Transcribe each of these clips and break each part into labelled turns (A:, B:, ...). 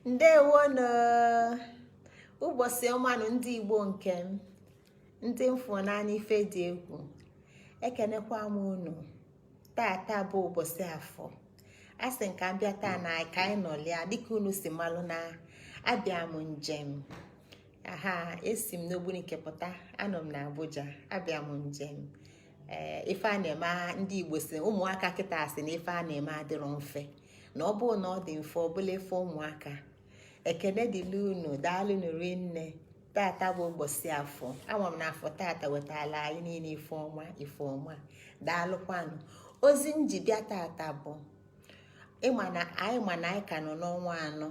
A: Ndewonụ, ụbọchị ọmanụ, ndị Igbo nke m, ndị mfụ n'anya, ife dị egwu. Ekenekwa m unu. Tata bụ ụbọchị Afọ. A sị m ka m bịa taa na ka anyị nọlịa. Dịka unu si malụ na abịa m njem aha, esi m n'Ogbunike pụta, anọ m na Abuja. Abịa m njem. Ee, ife a na-eme, ndị Igbo si, ụmụaka kịta si na ife a na-eme adịrọ mfe, na ọ bụrụ na ọ dị mfe, ọ bụla ife ụmụaka. Ekene dịla unu, daalụnụ rinne. Tata bụ ụbọchị Afọ. Ama m na Afọ tata wetala anyị niile ife ọma, ife ọma. Daalụkwanụ. Ozi nji bịa tata bụ ịma na anyị ma na anyị ka nọ n'ọnwa anọ,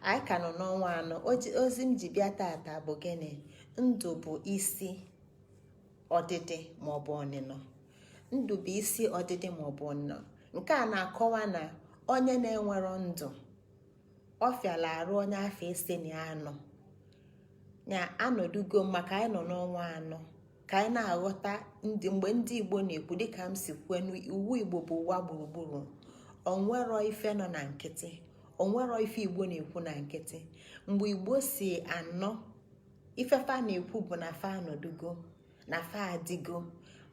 A: anyị ka nọ n'ọnwa anọ. Ozi m ji bịa tata bụ gịnị? Ndụ bụ isi ọdịdị maọbụ ọnịnọ. Ndụ bụ isi ọdịdị maọbụ ọnịnọ. Nke a na-akọwa na onye na-enwero ndụ, ọ fịala arụ onye afọ isi na ya anọ ya anọdugo. Maka anyị nọ n'ọnwa anọ, ka anyị na-aghọta ndị mgbe ndị Igbo na-ekwu, dịka m si kwue, iwu Igbo bụ ụwa gburugburu. Onwero ife nọ na nkịtị, onwero ife Igbo na-ekwu na nkịtị. Mgbe Igbo si anọ, ifefa na-ekwu bụ na fa anọdugo, na fa adịgo,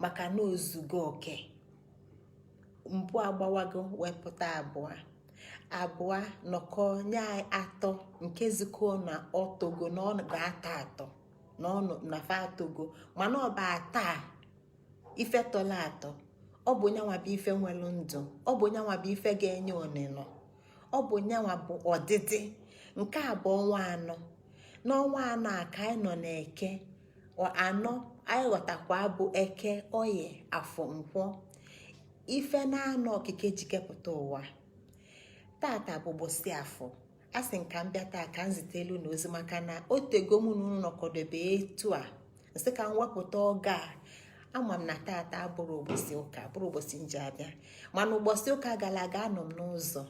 A: maka na ozugo oke. Mbụ agbawago wepụta abụọ, abụọ nọkọ nye atọ, nke zikọ na ọtogo na ọ ga-atọ atọ na ọ na fa atogo. Mana ọ bụ atọ a, ife tọla atọ, ọ bụ nyanwa bụ ife nwere ndụ, ọ bụ nyanwa bụ ife ga-enye onino, ọ bụ nyanwa bụ ọdịdị. Nke a bụ ọnwa anọ. N'ọnwa anọ a ka anyị nọ n'Eke anọ. Anyị ghọtakwa bụ Eke, Oye, Afọ, Nkwọ, ife na-anọ okike jikepụta ụwa. Tata bụ ụbọchị Afọ. A sị m ka m bịa taa ka m zitelu na ozi, maka na o tego mụ na unu nọkọdobe etu a. Nsị ka m wepụta oge a. Ama m na tata abụrụ ụbọchị ụka, bụrụ ụbọchị nji abịa, mana ụbọchị ụka gara aga anọ m n'ụzọ,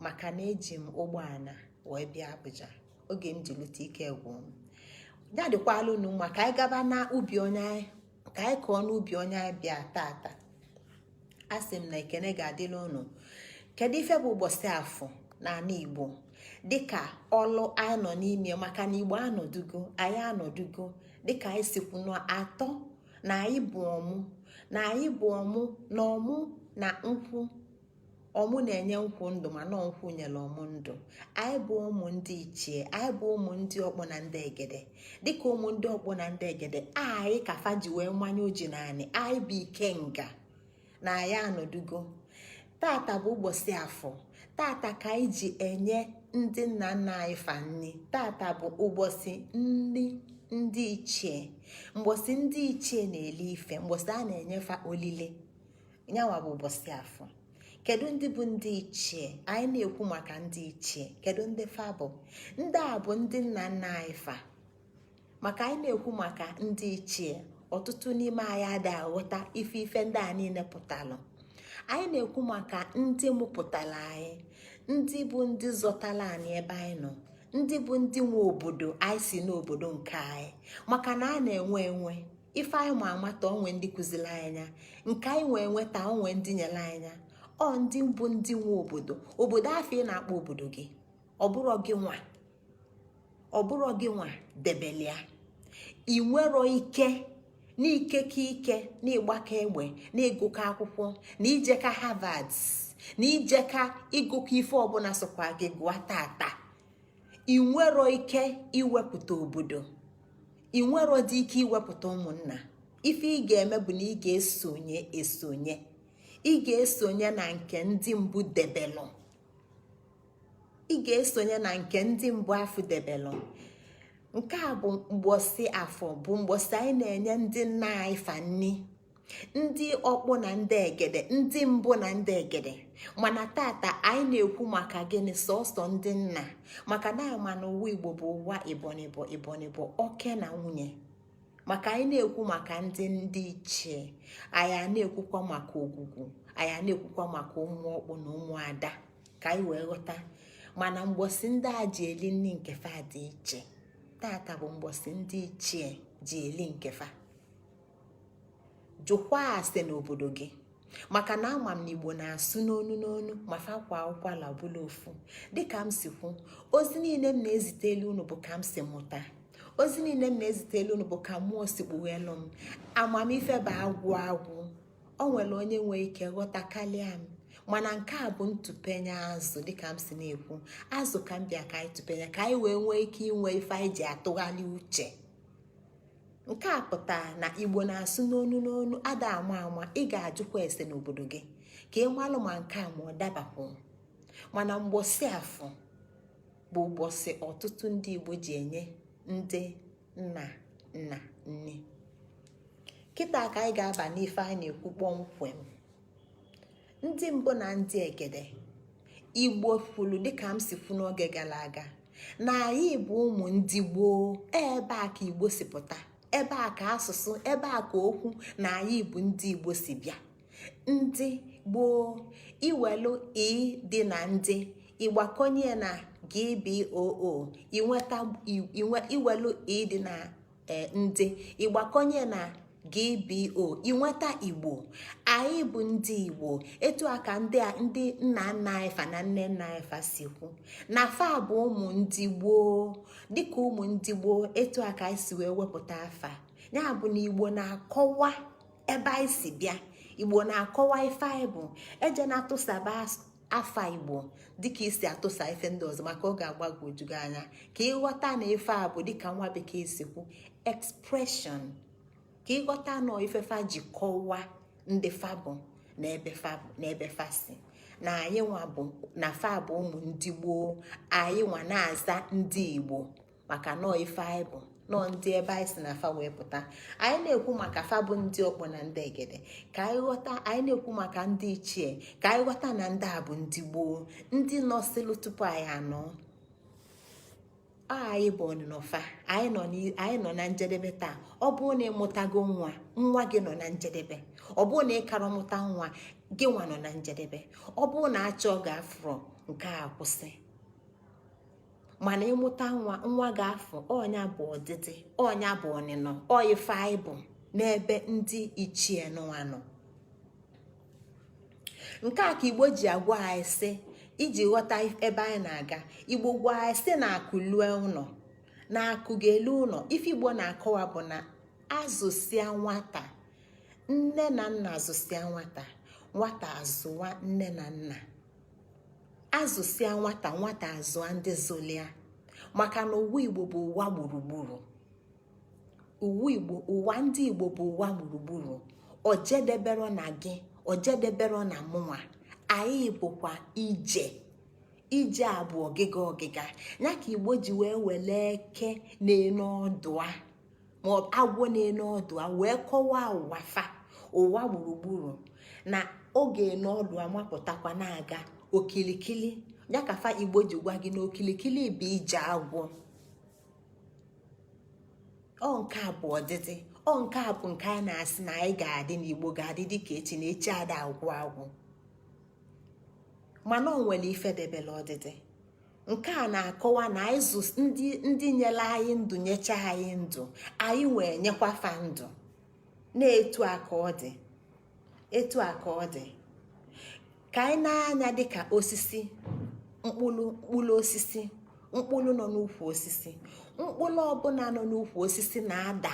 A: maka na eji m ụgbọala wee bịa Abuja. Oge m ji lute, ike gwụ m. Ya dịkwala unu mma. Ka anyị gaba na ubi onye anyị, ka anyị kọọ n'ubi onye anyị bịa tata. A sị m na ekene ga-adịla unu. Kedu ife bụ ụbọchị Afọ n'ala Igbo? Dịka ọlụ anyị nọ n'ime, maka na Igbo anọdugo, anyị anọdugo, dịka anyị sikwu atọ na anyị bụ ọmụ, na anyị bụ ọmụ, na ọmụ na nkwụ, ọmụ na-enye nkwụ ndụ, ma nọ nkwụ nyere ọmụ ndụ. Anyị bụ ụmụ ndị ichie, anyị bụ ụmụ ndị ọkpọ na ndị egede. Dịka ụmụ ndị ọkpọ na ndị egede anyị, ka fa ji wee mmanya oji naanị anyị bụ ikenga na anyị anọdugo. Tata bụ ụbọchị Afọ. Tata ka anyị ji enye ndị nna nna anyị fa nni. Tata bụ ụbọchị nni ndị ichie, mgbọsị ndị ichie na-eli ife, mgbọsị a na-enyefa olile. Nyanwa bụ ụbọchị Afọ. Kedu ndị bụ ndị ichie? Anyị na-ekwu maka ndị ichie, kedu ndị fa bụ? Ndị a bụ ndị nna nna anyị fa. Maka anyị na-ekwu maka ndị ichie, ọtụtụ n'ime anyị adịghị aghọta ife ife ndị a niile pụtalụ. Anyị na-ekwu maka ndị mụpụtara anyị, ndị bụ ndị zọtara anyị ebe anyị nọ, ndị bụ ndị nwe obodo anyị si n'obodo nke anyị, maka na a na-enwe enwe ife anyị ma amata onwe ndị kụziri anya nke anyị nwee nweta onwe ndị nyere anya. Ọ ndị bụ ndị nwe obodo. Obodo afọ ị na-akpọ obodo gị, ọ bụrụ gị nwa, ọ bụrụ gị nwa debelia. Ị nwero ike n'ikeke ike n'ịgbakọ egbe, n'ịgụkọ akwụkwọ, na ijeka Harvard, na ijeka ịgụkọ ife ọbụla sokwa gị gụọ tata. Ị nwero ike iwepụta obodo, ị nwero dị ike iwepụta ụmụnna. Ife ị ga-eme bụ na ị ga-esonye esonye, ị ga-esonye na nke ndị mbụ debelụ, ị ga-esonye na nke ndị mbụ afọ debelụ. Nke a bụ mgbọsị Afọ, bụ mgbọsị anyị na-enye ndị nna anyị fa nni, ndị ọkpụ na ndị egede, ndị mbụ na ndị egede. Mana tata anyị na-ekwu maka gịnị? Sọsọ ndị nna, maka na anyị ma na ụwa Igbo bụ ụwa ịbọnịbọ, ịbọnịbọ, oke na nwunye. Maka anyị na-ekwu maka ndị ichie, anyị a na-ekwukwa maka ogwugwu, anyị a na-ekwukwa maka ụmụ ọkpụ na ụmụada, ka anyị wee ghọta. Mana mgbọsị ndị a ji eli nni nke fa dị iche. Tata bụ mgbọsị ndị ichie ji eli nke fa. Jụkwa ase n'obodo gị. Maka na ama m na Igbo na-asụ n'onu n'onu, ma fa kwa ụkwala bụla ofu. Dịka m si kwu, ozi niile m na-ezitelu unu bụ ka m si mụta. Ozi niile m na-ezitelu unu bụ ka mmụọ si kpughelụ m. Amamife bụ agwụ agwụ. O nwere onye nwee ike ghọta karịa m, mana nke a bụ ntụpenye azụ. Dịka m si na-ekwu, azụ ka m bịa ka anyị tụpenye, ka anyị wee nwee ike inwe ife anyị ji atụgharị uche. Nke a pụtara na Igbo na-asụ n'onu n'onu, ada ama ama. Ị ga-ajụkwa ese n'obodo gị ka ị malụ ma nke a ma ọ dabapụ. Mana mgbọsị afọ bụ ụbọchị ọtụtụ ndị Igbo ji enye ndị nna nna nne. Kịta ka anyị ga-aba n'ife anyị na-ekwu kpọmkwem, ndị mbụ na ndị egede. Igbo kwuru, dịka m si kwu n'oge gara aga, na anyị bụ ụmụ ndị gboo. Ebe a ka Igbo si pụta, ebe a ka asụsụ, ebe a ka okwu na anyị bụ ndị Igbo si bịa. Ndị gboo, iwelu ị dị na ndị, ịgbakọnye na gboo, inweta. Iwelu ị dị na ndị, ịgbakọnye na gbo, inweta Igbo. Anyị bụ ndị Igbo. Etu a ka ndị ndị nna nna anyị fa na nne nna anyị fa si kwu na fa bụ ụmụ ndị gboo. Dịka ụmụ ndị gboo, etu a ka anyị si wee wepụta afa ya bụ na Igbo na-akọwa ebe anyị si bịa, Igbo na-akọwa ife anyị bụ. Eje na-atụsaba afa Igbo dịka isi atụsa ife ndị ọzọ, maka ọ ga-agbagwoju gị anya ka ịghọta na ife a bụ, dịka nwa bekee si kwu, expression, ka ịghọta nọ ifefa ji kọwaa ndị fa bụ na ebe fa bụ na ebe fa si, na anyị nwa bụ na fa bụ ụmụ ndị gboo. Anyị nwa na-aza ndị Igbo maka nọọ ife anyị bụ, nọọ ndị ebe anyị si na fa wee pụta. Anyị na-ekwu maka fa bụ ndị ọkpọ na ndị egede, ka anyị ghọta. Anyị na-ekwu maka ndị ichie, ka anyị ghọta na ndị a bụ ndị gboo, ndị nọsịlụ tupu anyị anọ. Anyị bụ ọnụnọfa. Anyị nọ na njedebe taa. Ọ bụrụ na ịmụtago nwa, nwa gị nọ na njedebe. Ọ bụrụ na ị kara mụta nwa, gị nwa nọ na njedebe. Ọ bụrụ na achọ ga-afụrọ nke a kwụsị, mana ịmụta nwa, nwa ga-afụ. Ọnya bụ ọdịdị, ọnya bụ ọnịnọ, ọ ife anyị bụ n'ebe ndị ichie nụwa nọ. Nke a ka Igbo ji agwa anyị sị, iji ghọta ebe anyị na-aga, Igbo gwa anyị sị na akụ lue ụlọ, na akụ ga-elu ụlọ. Ife Igbo na-akọwa bụ na azụsịa nwata, nne na nna azụsịa nwata, nwata azụwa nne na nna. Azụsịa nwata, nwata azụa ndị zụlia, maka na ụwa Igbo bụ ụwa gburugburu. Ụwa Igbo, ụwa ndị Igbo bụ ụwa gburugburu. Ojedebero na gị, ojedebero na mụnwa. Anyị bụkwa ije ije a bụ ọgịga ọgịga ya ka Igbo ji wee wele eke na-enu ọdụa, ma ọ agwọ na-enu ọdụa, wee kọwaa ụwa fa, ụwa gburugburu, na oge n'ọdụ amapụtakwa na-aga okilikili. Ya ka fa Igbo ji gwa gị na okilikili bụ ije agwọ. Ọ nke a bụ ọdịdị, ọ nke a bụ nke a na-asị na anyị ga-adị, na Igbo ga-adị dịka echi, na echi ada agwụ agwụ. Mana ọ nwere ife debere ọdịdị. Nke a na-akọwa na anyị zụ ndị nyere anyị ndụ, nyecha anyị ndụ, anyị wee nyekwa fa ndụ. Na-etu a ka ọ dị, etu a ka ọ dị. Ka anyị na-anya dịka osisi mkpụrụ, mkpụrụ osisi, mkpụrụ nọ n'ukwu osisi. Mkpụrụ ọbụla nọ n'ukwu osisi na-ada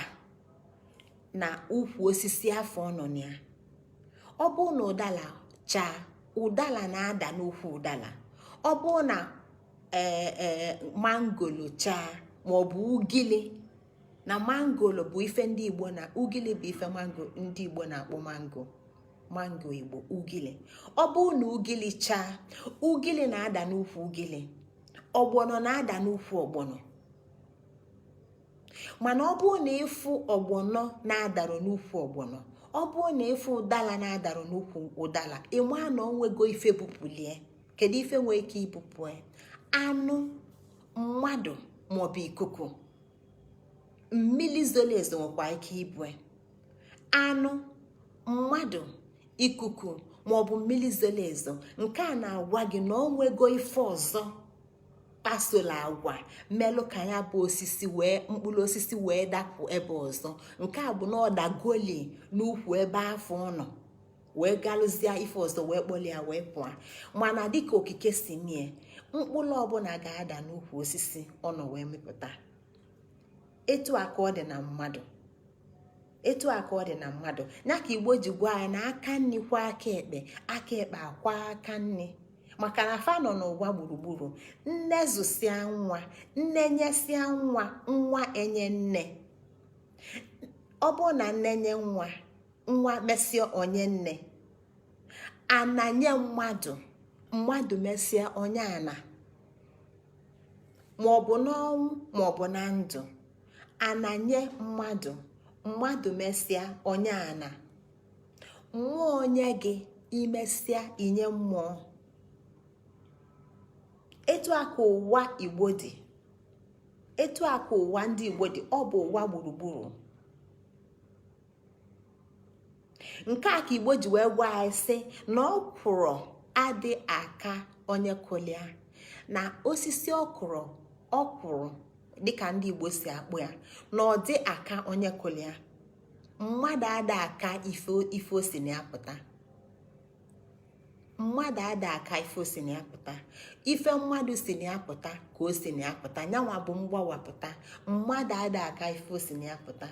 A: na ukwu osisi afọ ọ nọ na ya. Ọ bụrụ na ụdala chaa, ụdala na-ada n'ukwu ụdala. Ọ bụrụ na ee ee mangolo chaa, maọbụ ugili, na mangolo bụ ife ndị Igbo na ugili bụ ife mango ndị Igbo na-akpọ mango, mango Igbo ugili. Ọ bụrụ na ugili chaa, ugili na-ada n'ukwu ugili. Ọgbọnọ na-ada n'ukwu ọgbọnọ. Mana ọ bụrụ na ịfụ ọgbọnọ na-adarọ n'ukwu ọgbọnọ, ọ bụrụ na ịfụ ụdala na-adarọ n'ukwu ụdala, ịma na onwego ife bupụlie. Kedu ife nwee ike ibupụ? Anụ, mmadụ, maọbụ ikuku, mmili zoro ezo nwekwa ike ibue. Anụ, mmadụ, ikuku, maọbụ mmili zoro ezo. Nke a na-agwa gị na ọ nwego ife ọzọ kpasola agwa melụ ka ya bụ osisi wee, mkpụrụ osisi wee dapụ ebe ọzọ. Nke a bụ na ọ dagoli n'ukwu ebe afọ ọ nọ. Wee galụzie ife ọzọ, wee kpọlie wee pụọ. Mana dịka okike si mie, mkpụrụ ọbụla ga-ada n'ukwu osisi ọ nọ wee mepụta. Etu a ka ọ dị na mmadụ, etu a ka ọ dị na mmadụ. Ya ka Igbo ji gwa anyị na aka nni kwa aka ekpe, aka ekpe akwa aka nni, maka na fa nọ n'ụwa gburugburu. Nne zụsịa nwa, nne nyesịa nwa, nwa enye nne. Ọ bụrụ na nne nye nwa, nwa mesịa onye nne. Ana nye mmadụ, mmadụ mesịa onye ana, maọbụ n'ọnwụ maọbụ na ndụ. Ana nye mmadụ, mmadụ mesịa onye ana. Mmụọ onye gị, imesịa inye mmụọ. Etu a ka ụwa Igbo dị, etu a ka ụwa ndị Igbo dị. Ọ bụ ụwa gburugburu. Nke a ka Igbo ji wee gwa anyị sị na ọkwụrụ adị aka onye kụlịa na osisi ọkwụrụ. Ọkwụrụ, dịka ndị Igbo si akpụ ya, na ọ dị aka onye kụlịa. Mmadụ ada aka ife o si na ya pụta. Mmadụ ada aka ife o si na ya pụta. Ife mmadụ si na ya pụta ka o si na ya pụta, nyanwa bụ mgbawapụta. Mmadụ ada aka ife o si na ya pụta.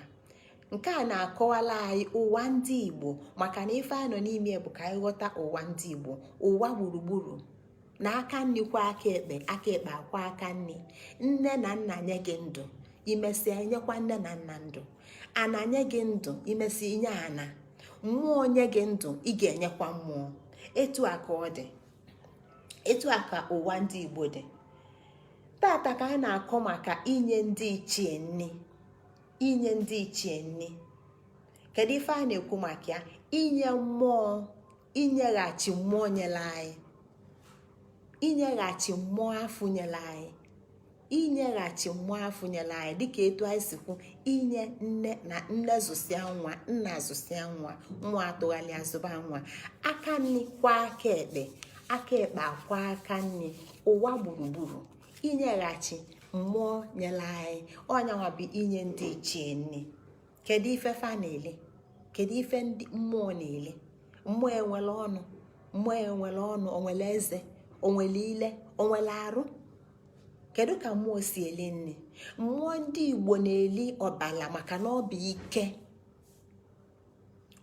A: Nke a na-akọwala anyị ụwa ndị Igbo, maka na ife anyị nọ n'ime bụ ka anyị ghọta ụwa ndị Igbo, ụwa gburugburu, na aka nni kwa aka ekpe, aka ekpe akwa aka nni. Nne na nna nye gị ndụ, imesịa nyekwa nne na nna ndụ. Ana nye gị ndụ, imesịa inye ana. Mmụọ nye gị ndụ, ị ga-enyekwa mmụọ. Etu a ka ọ dị, etu a ka ụwa ndị Igbo dị. Tata ka anyị na-akọ maka inye ndị ichie nni. Inye ndị ichie nni, kedu ife a na-ekwu maka ya? Inye mmụọ, inyeghachi mmụọ nyere anyị, inyeghachi mmụọ afụ nyere anyị, inyeghachi mmụọ afụ nyere anyị. Dịka etu anyị si kwu, inye nne na nne zụsịa nwa, nna zụsịa nwa, nwa atụgharịa zụba nwa. Aka nni kwa aka ekpe, aka ekpe akwa aka nni. Ụwa gburugburu, inyeghachi mmụọ nyere anyị, ọnyanwa bụ inye ndị ichie nni. Kedu ife fa na-ele? Kedu ife ndị mmụọ na-ele? Mmụọ enwere ọnụ? Mmụọ enwere ọnụ? Onwere eze? Onwere ile? Onwere arụ? Kedu ka mmụọ si eli nri? Mmụọ ndị Igbo na-eli ọbala, maka na ọ bụ ike.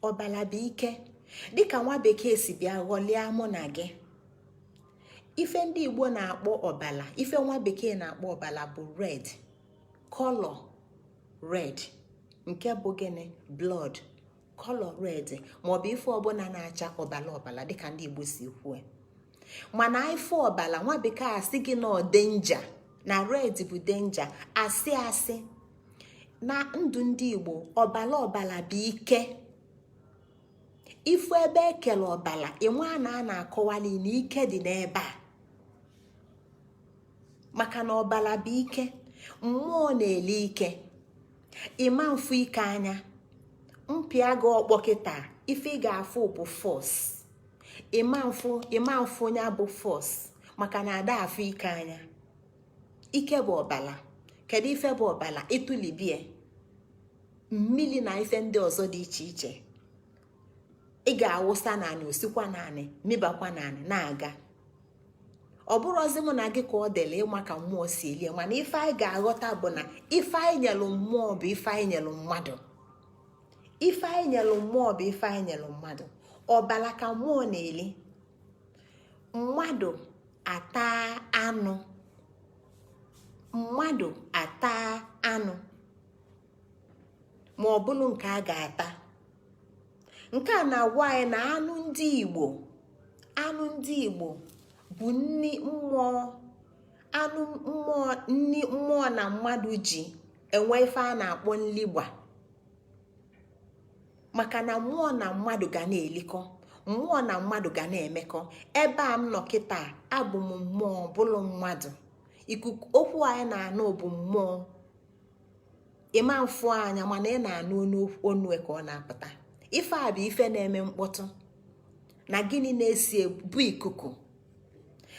A: Ọbala bụ ike. Dịka nwa bekee si bịa ghọlịa mụ na gị, ife ndị Igbo na-akpọ ọbala, ife nwa bekee na-akpọ ọbala bụ red color. Red nke bụ gịnị? Blood color red, maọbụ ife ọbụla na-acha ọbala ọbala, dịka ndị Igbo si kwuo. Mana ife ọbala, nwa bekee asị gị na danger, na red bụ danger. Asị asị. Na ndụ ndị Igbo, ọbala ọbala bụ ike. Ifu ebe ekele ọbala, ịnwa na a na-akọwali na ike dị n'ebe a, maka na ọbala bụ ike. Mmụọ na-ele ike. Ịma mfu ike anya mpịa gị ọkpọ kịta, ife ị ga-afụ bụ force. Ịma mfu, ịma mfu ya bụ force, maka na ada afụ ike anya. Ike bụ ọbala. Kedu ife bụ ọbala? Ịtụlibie mmiri na ife ndị ọzọ dị iche iche ị ga-awụsa naanị, osikwa naanị, mịbakwa naanị na-aga. Ọ bụrụzi mụ na gị ka ọ dịla ịma ka mmụọ si elie. Mana ife anyị ga-aghọta bụ na ife anyị nyelụ mmụọ bụ ife anyị nyelụ mmadụ. Ife anyị nyelụ mmụọ bụ ife anyị nyelụ mmadụ. Ọbala ka mmụọ na-eli. Mmadụ ata anụ, mmadụ ata anụ, ma ọ bụrụ nke a ga-ata. Nke a na-agwa anyị na anụ ndị Igbo, anụ ndị Igbo bụ nni mmụọ. Anụ mmụọ, nni mmụọ na mmadụ ji enwe ife a na-akpọ nligba, maka na mmụọ na mmadụ ga na-elikọ, mmụọ na mmadụ ga na-emekọ. Ebe a m nọ kịta, abụ m mmụọ, bụlụ mmadụ. Ikuku okwu anyị na-anụ bụ mmụọ. Ịma mfụ anya, mana ị na-anụ onu ka ọ na-apụta. Ife a bụ ife na-eme mkpọtụ na gịnị na-esi ebu ikuku,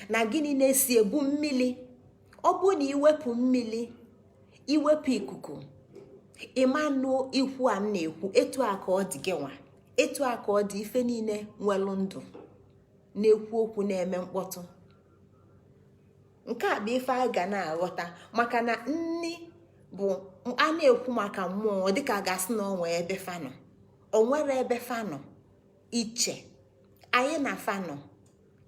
A: na gịnị na-esi ebu mmili. Ọ bụ na iwepụ mmili, iwepụ ikuku, ịma nụ ikwu a m na-ekwu. Etu a ka ọ dị gị nwa. Etu a ka ọ dị ife niile nwelu ndụ, na-ekwu okwu, na-eme mkpọtụ. Nke a bụ ife anyị ga na-aghọta, maka na nni bụ a na-ekwu maka mmụọ, dịka a ga-asị na onwe ebe fanọ, o nwere ebe fanọ iche. Anyị na fanọ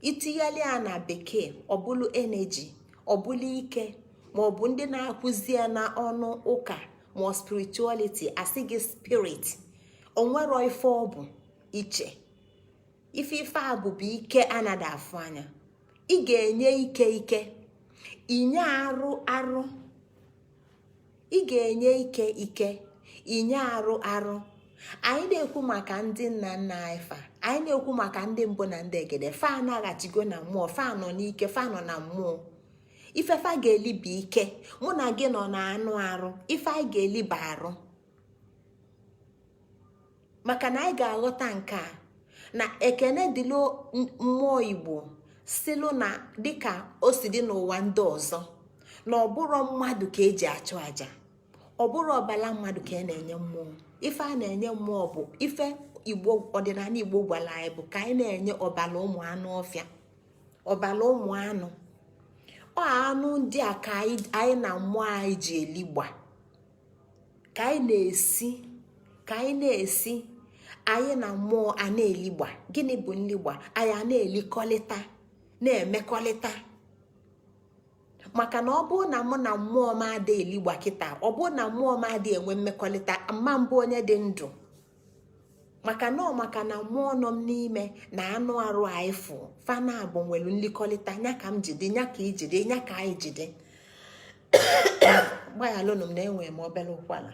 A: itinyela ya na Bekee, ọbụlụ energy, ọbụlụ ike, maọbụ ndị na-akwụzi ya na ọnụ ụka ma spirituality asị gị spirit. Onwero ife ọ bụ iche. Ife ife a bụ ike anaghị afụ anya. Ị ga-enye ike ike, inye arụ arụ. Ị ga-enye ike ike, inye arụ arụ. Anyị na-ekwu maka ndị nna nna anyị fa, anyị na-ekwu maka ndị mbụ na ndị egede. Fa anaghachigo na mmụọ, fa nọ n'ike, fa nọ na mmụọ. Ifefa ga-eli bụ ike. Mụ na gị nọ na anụ arụ. Ife anyị ga-eli bụ arụ, maka na anyị ga-aghọta nke a na ekene dịlụ mmụọ Igbo silu na dịka o si dị n'ụwa ndị ọzọ, na ọbụrụ mmadụ ka eji achụ aja, ọbụrụ ọbala mmadụ ka a na-enye mmụọ. Ife a na-enye mmụọ bụ ife Igbo, ọdịnala Igbo gwara anyị bụ ka anyị na-enye ọbala ụmụ anụ ọfịa, ọbala ụmụ anụ. Ọ anụ ndị a ka anyị na mmụọ anyị ji eligba, ka anyị na-esi, ka anyị na-esi, anyị na mmụọ a na-eligba. Gịnị bụ nligba? Anyị a na-elikọlịta, na-emekọlịta, maka na ọ bụrụ na mụ na mmụọ m adị eligba kịta, ọ bụrụ na mmụọ m adị enwe mmekọrịta, mma mbụ onye dị ndụ, maka na ọ maka na mmụọ nọ m n'ime na anụ arụ anyị fụ fana bụ nwere nlikọrịta. Nya ka m jide, nya ka ijide, nya ka anyị jide. Gbaghalụnụ m na enwere m obere ụkwara.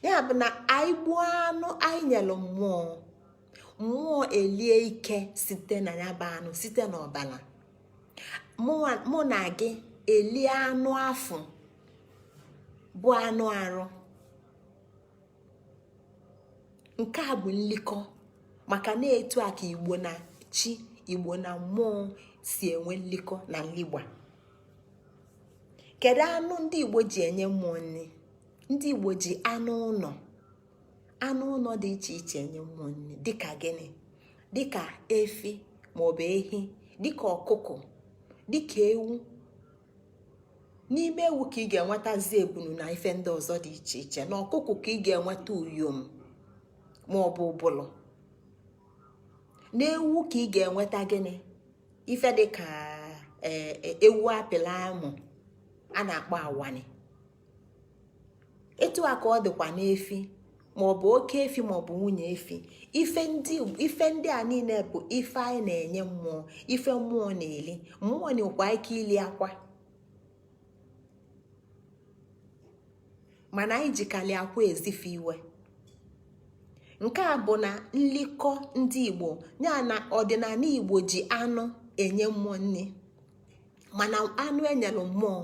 A: Ya bụ na anyị gbuo anụ anyị nyere mmụọ, mmụọ elie ike site na ya bụ anụ, site n'ọbara. Mụ na gị elie anụ afụ bụ anụ arụ. Nke a bụ nlikọ, maka na etu a ka Igbo na chi, Igbo na mmụọ si enwe nlikọ na nligba. Kedu anụ ndị Igbo ji enye mmụọ nri? Ndị Igbo ji anụ ụlọ, anụ ụlọ dị iche iche enye mmụọ nri. Dịka gịnị? Dịka efi maọbụ ehi, dịka ọkụkọ, dịka ewu. N'ime ewu ka ị ga-enwetazi ebunu na ife ndị ọzọ dị iche iche. Na ọkụkọ ka ị ga-enweta uyom maọbụ ụbụlụ. N'ewu ka ị ga-enweta gịnị? Ife dịka ewu apịla amụ a na-akpọ awani. Etu a ka ọ dịkwa n'efi, maọbụ oke efi maọbụ nwunye efi. Ife ndị a niile bụ ife anyị na-enye mmụọ, ife mmụọ na-eli. Mmụọ na-ekwa ike ili akwa, mana anyị jikali akwa ezife iwe. Nke a bụ na nlikọ ndị Igbo ya na ọdịnala Igbo ji anụ enye mmụọ nri. Mana anụ enyere mmụọ,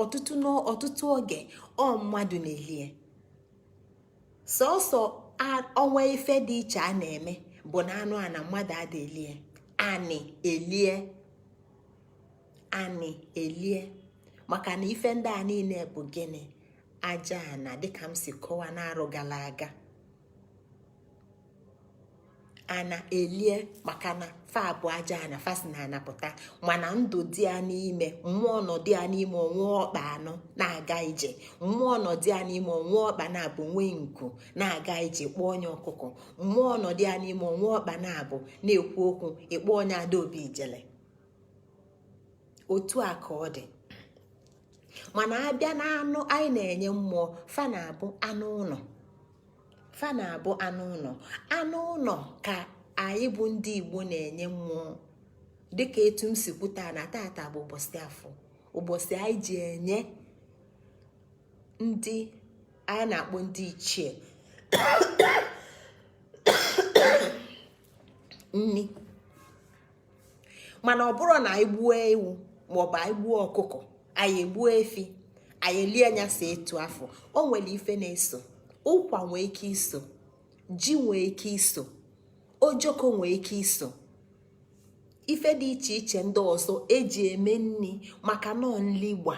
A: ọtụtụ n'ọtụtụ oge, ọ mmadụ na-elie sọsọ. Ọnwa ife dị iche a na-eme bụ na anụ a na mmadụ ada elie, anị elie, anị elie, maka na ife ndị a niile bụ gịnị? Aja ana, dịka m si kọwa n'arụ gara aga. Ana elie maka na fa bụ aja ana, fa si na ana pụta. Mana ndụ dị ya n'ime, mmụọ nọ dị ya n'ime, onwe ọkpa anọ na-aga ije. Mmụọ nọ dị ya n'ime, onwe ọkpa na-abụ, nwee nku, na-aga ije, kpọọ onye ọkụkọ. Mmụọ nọ dị ya n'ime, onwe ọkpa na-abụ, na-ekwu okwu, ịkpọ onye adaobi ijele. Otu a ka ọ dị. Mana abịa na anụ anyị na-enye mmụọ, fa na-abụ anụ ụlọ, fa na-abụ anụ ụlọ. Anụ ụlọ ka anyị bụ ndị Igbo na-enye mmụọ, dịka etu m si kwuta na tata bụ ụbọchị Afọ, ụbọchị anyị ji enye ndị anyị na-akpọ ndị ichie nni. Mana ọ bụrụ na anyị gbuo ewu maọbụ anyị gbuo ọkụkọ, anyị egbuo efi, anyị elie anya si etu afọ, o nwere ife na-eso. Ụkwa nwee ike iso, ji nwee ike iso, ojoko nwee ike iso, ife dị iche iche ndị ọzọ eji eme nri, maka nọ nligba.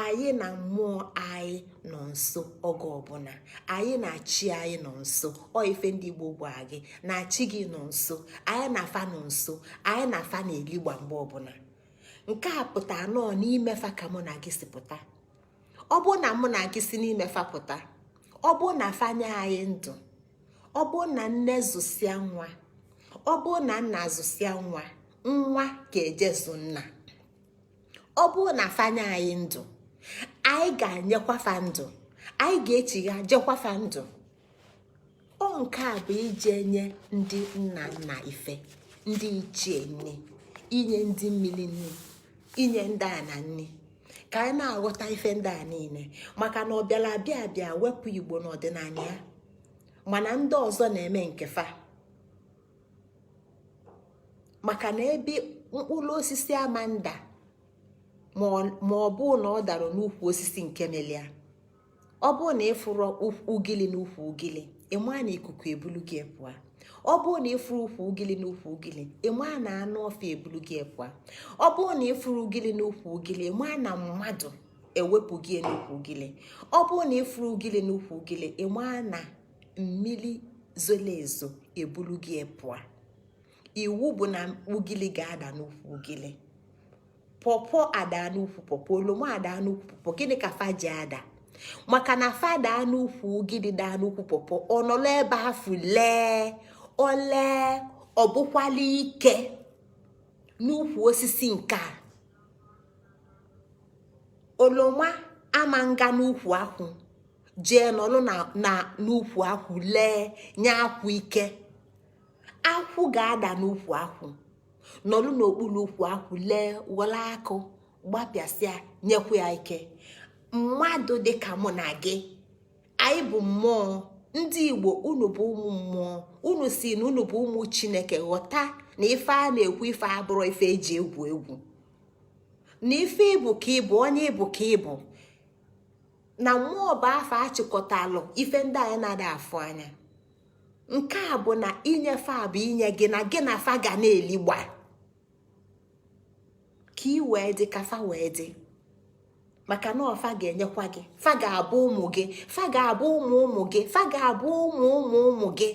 A: Anyị na mmụọ anyị nọ nso oge ọbụla. Anyị na chi anyị nọ nso. Ọ ife ndị Igbo gwa gị na chi gị nọ nso, anyị na fa nọ nso, anyị na fa na-eligba mgbe ọbụla. Nke a pụta nọọ n'ime fa ka mụ na gị si pụta. Ọ bụ na mụ na gị si n'ime fa pụta, ọ bụ na fa nye anyị ndụ, ọ bụ na nne zụsịa nwa, ọ bụ na nna zụsịa nwa, nwa ga-eje zụ nna. Ọ bụ na fa nye anyị ndụ, anyị ga-enyekwa fa ndụ, anyị ga-echigha jekwa fa ndụ. Ọ nke a bụ ije nye ndị nna nna ife, ndị ichie nne, inye ndị mmiri nne, inye ndị ana nne, ka anyị na-aghọta ife ndị a niile, maka na ọ bịara abịa abịa wepụ Igbo n'ọdịnala ya, mana ndị ọzọ na-eme nke fa. Maka na ebe mkpụrụ osisi ama nda ma ọ bụ na ọ dara n'ukwu osisi nke melia, ọ bụ na ịfụrụ ugili n'ukwu ugili, ịma na ikuku ebulu gị pụọ. Ọ bụ na ịfụrụ ukwu ugili n'ukwu ugili, ịma na anụ ọfịa ebulu gị pụọ. Ọ bụ na ịfụrụ ugili n'ukwu ugili, ịma na mmadụ ewepụ gị n'ukwu ugili. Ọ bụ na ịfụrụ ugili n'ukwu ugili, ịma na mmiri zolo ezo ebulu gị pụọ. Iwu bụ na ugili ga-ada n'ukwu ugili. Pọpọ ada n'ukwu pọpọ, oloma ada n'ukwu pọpọ. Gịnị ka fa ji ada? Maka na fa daa n'ukwu ugili, daa n'ukwu pọpọ, ọ nọrọ ebe afụ lee olee, ọ bụkwala ike n'ukwu osisi nke a. Oloma ama nga n'ukwu akwụ jee nọrọ na n'ukwu akwụ lee nye akwụ ike. Akwụ ga-ada n'ukwu akwụ, nọrọ n'okpuru ukwu akwụ lee, were akụ gbapịasịa, nyekwa ya ike. Mmadụ dịka mụ na gị, anyị bụ mmụọ. Ndị Igbo, unu bụ ụmụ mmụọ. Unu si na unu bụ ụmụ Chineke. Ghọta na ife a na-ekwu, ife abụrụ ife eji egwu egwu, na ife ịbụ ka ịbụ, onye ịbụ ka ịbụ, na mmụọ bụ afọ achịkọtalụ ife ndị anyị na-ada afụ anya. Nke a bụ na inyefe a bụ inye gị na gị na fa ga na-eligba ka ị wee dị ka fa wee dị, maka na ọfa ga-enyekwa gị, fa ga-abụ ụmụ gị, fa ga-abụ ụmụ ụmụ gị, fa ga-abụ ụmụ ụmụ ụmụ gị.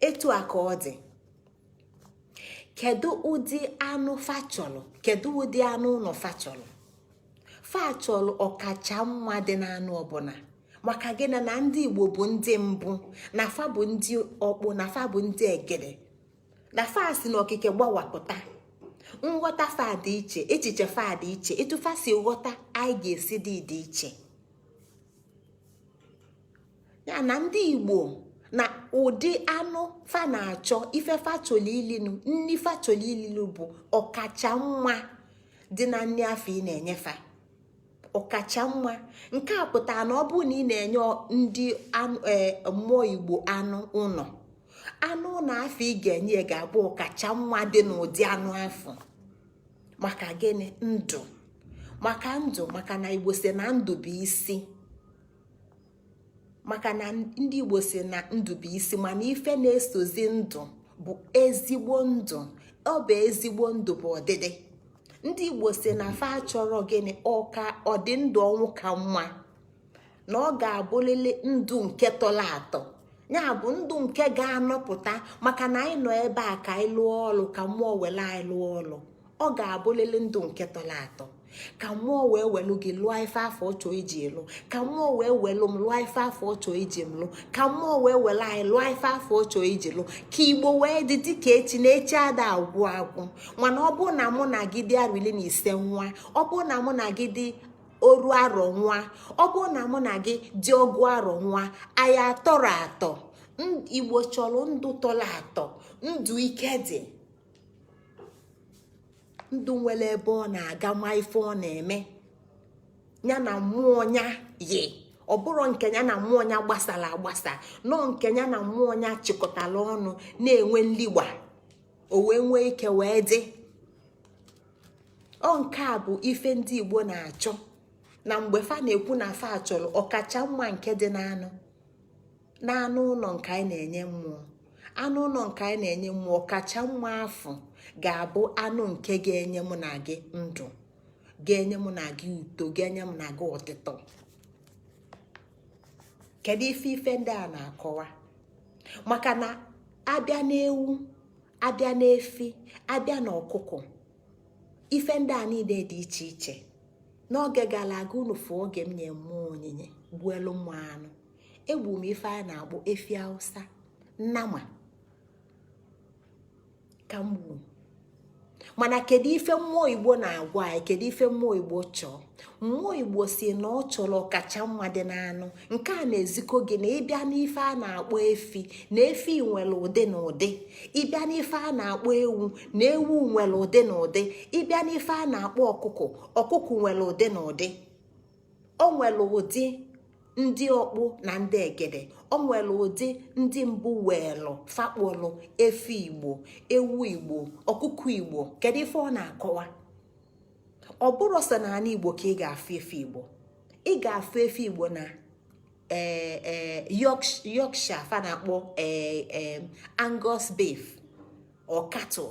A: Etu a ka ọ dị. Kedu ụdị anụ fa chọrọ? Kedu ụdị anụ ụlọ fa chọrọ? Fa chọrọ ọkacha mma dị n'anụ ọbụla. Maka gịnị? Na ndị Igbo bụ ndị mbụ, na fa bụ ndị ọkpụ, na fa bụ ndị egede, na fa si n'okike gbawapụta. Nghọta fa dị iche, echiche fa dị iche, etu fa si ghọta anyị ga-esi dị dị iche. Ya na ndị Igbo na ụdị anụ fa na-achọ, ife fa chọrọ ilinu, nni fa chọrọ ilinu bụ ọkacha mma dị na nni afọ ị na-enyefa, ọkacha mma. Nke a pụtara na ọ bụrụ na ị na-enye ndị mmụọ Igbo anụ ụlọ, anụ ụlọ afọ ị ga-enye ga-abụ ọkacha mma dị n'ụdị anụ afọ. Maka gịnị? Ndụ. Maka ndụ. Maka na Igbo si na ndụ bụ isi. Maka na ndị Igbo si na ndụ bụ isi, mana ife na-esozi ndụ bụ ezigbo ndụ. Ọ bụ ezigbo ndụ bụ ọdịdị. Ndị Igbo si na fa chọrọ gịnị? Ọka ọdị ndụ, ọnwụ ka mma, na ọ ga-abụrịrị ndụ nke tọrọ atọ, ya bụ ndụ nke ga-anọpụta. Maka na anyị nọ ebe a ka anyị lụọ ọlụ, ka mmụọ were anyị lụọ ọlụ. Ọ ga-abụrịrị ndụ nke tọrọ atọ, ka mmụọ wee welu gị lụọ ife afọ ọchọ iji lụ, ka mmụọ wee welu m lụọ ife afọ ọchọ iji m lụ, ka mmụọ wee were anyị lụọ ife afọ ọchọ iji lụ, ka Igbo wee dị dịka echi na echi ada agwụ agwụ. Mana ọ bụ na mụ na gị dị arọ 15 nwa, ọ bụ na mụ na gị dị oru arọ nwa, ọ bụ na mụ na gị dị ọgụ arọ nwa, anyị atọrọ atọ. Igbo chọrọ ndụ tọrọ atọ, ndụ ike dị, ndụ nwere ebe ọ na-aga, ma ife ọ na-eme ya na mmụọ ya yi. Ọ bụrụ nke ya na mmụọ ya gbasara agbasa, nọ nke ya na mmụọ ya chịkọtara ọnụ na-enwe nligba, o wee nwee ike wee dị. Ọ nke a bụ ife ndị Igbo na-achọ na mgbe fa na-ekwu na fa chọrọ ọkacha mma nke dị n'anụ, n'anụ ụlọ nke anyị na-enye mmụọ. Anụ ụlọ nke anyị na-enye mmụọ, ọkacha mma afọ ga-abụ anụ nke ga-enye mụ na gị ndụ. Ga-enye mụ na gị uto, ga-enye m na gị ọtịtọ. Kedu ife ife ndị a na-akọwa? Maka na abịa n'ewu, abịa n'efi, abịa n'ọkụkọ, ife ndị a niile dị iche iche. N'oge gara aga, unu fụ oge m nye mmụọ onyinye, gbuelu mmụọ anụ. Egbu m ife a na-akpọ efi Hausa, nnama ka m gbu. Mana kedu ife mmụọ Igbo na-agwa anyị? Kedu ife mmụọ Igbo chọọ? Mmụọ Igbo si na ọ chọrọ ọkacha mma dị n'anụ. Nke a na-ezikọ gị na ịbịa n'ife a na-akpọ efi, na efi nwere ụdị na ụdị. Ịbịa n'ife a na-akpọ ewu, na ewu nwere ụdị na ụdị. Ịbịa n'ife a na-akpọ ọkụkọ, ọkụkọ nwere ụdị na ụdị. O nwere ụdị ndị ọkpụ na ndị egede. O nwere ụdị ndị mbụ weelụ fakpọlụ efi Igbo, ewu Igbo, ọkụkọ Igbo. Kedu ife ọ na-akọwa? Ọ bụrụ sọ n'ala Igbo ka ị ga-afụ efi Igbo. Ị ga-afụ efi Igbo na ee Yorkshire, fa na-akpọ ee Angus beef or cattle.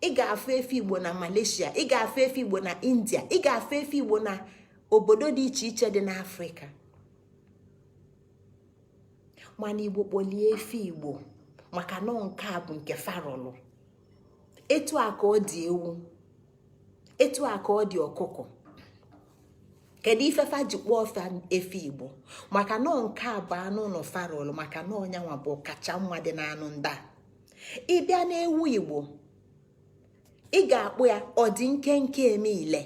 A: Ị ga-afụ efi Igbo na Malaysia, ị ga-afụ efi Igbo na India, ị ga-afụ efi Igbo na obodo dị iche iche dị n'Afrịka. Mana Igbo kpolie efi Igbo maka na nke a bụ nke farọlụ. Etu a ka ọ dị ewu, etu a ka ọ dị ọkụkọ. Kedu ife fa ji kpọọ fa efi Igbo? Maka na nke a bụ anụ ụlọ farọlụ, maka na ọnyanwa bụ kacha mma dị n'anụ ndị a. Ịbịa n'ewu Igbo, ị ga-akpụ ya ọ dị nkenke eme ile.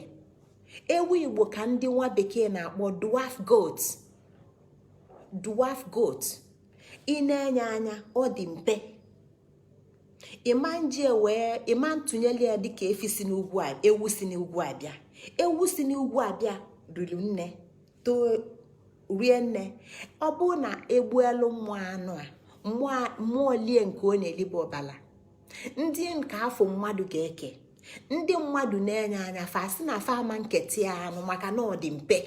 A: Ewu Igbo ka ndị nwa bekee na-akpọ dwarf goat. Dwarf goat, ị na-enye anya, ọ dị mpe. Ịma nji wee ịma ntụnyere ya dịka efi si n'ugwu, ewu si n'ugwu abịa. Ewu si n'ugwu abịa riri nne, too rie nne. Ọ bụrụ na egbuelu mmụọ anụ a, mmụọ lie nke ọ na-elibe ọbala ndị nke afọ mmadụ ga-eke. Ndị mmadụ na-enye anya, fa sị na fa ama nketa ya anụ maka na ọ dị mpe,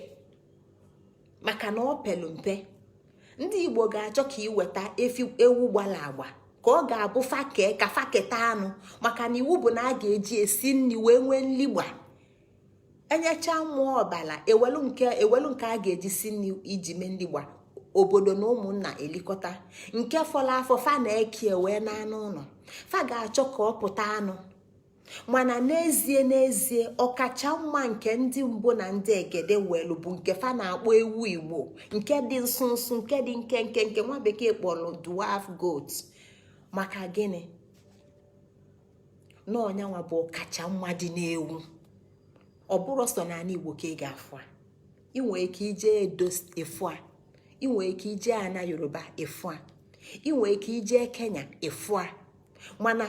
A: maka na ọ pelu mpe. Ndị Igbo ga-achọ ka ị weta efi, ewu gbara agba, ka ọ ga-abụ fakee ka faketa anụ, maka na iwu bụ na a ga-eji esi nri wee nwee nligba. Enyecha mmụọ ọbala, ewelu nke, ewelu nke a ga-eji si nri iji mee nligba, obodo na ụmụnna elikọta. Nke fọrọ afọ, fa na-eke wee n'anụ ụlọ. Fa ga-achọ ka ọ pụta anụ. Mana n'ezie n'ezie, ọkacha mma nke ndị mbụ na ndị egede welu bụ nke fa na-akpọ ewu Igbo, nke dị nso nso, nke dị nkenke, nke nwa bekee kpọrọ dwarf goat. Maka gịnị? Na ọnyanwa bụ ọkacha mma dị n'ewu. Ọ bụrụ sọ n'ala Igbo ka ị ga-afụ a. Ị nwere ike ije Edo efu a, ị nwere ike ije ana Yoruba efu a, ị nwere ike ije Kenya efu a. Mana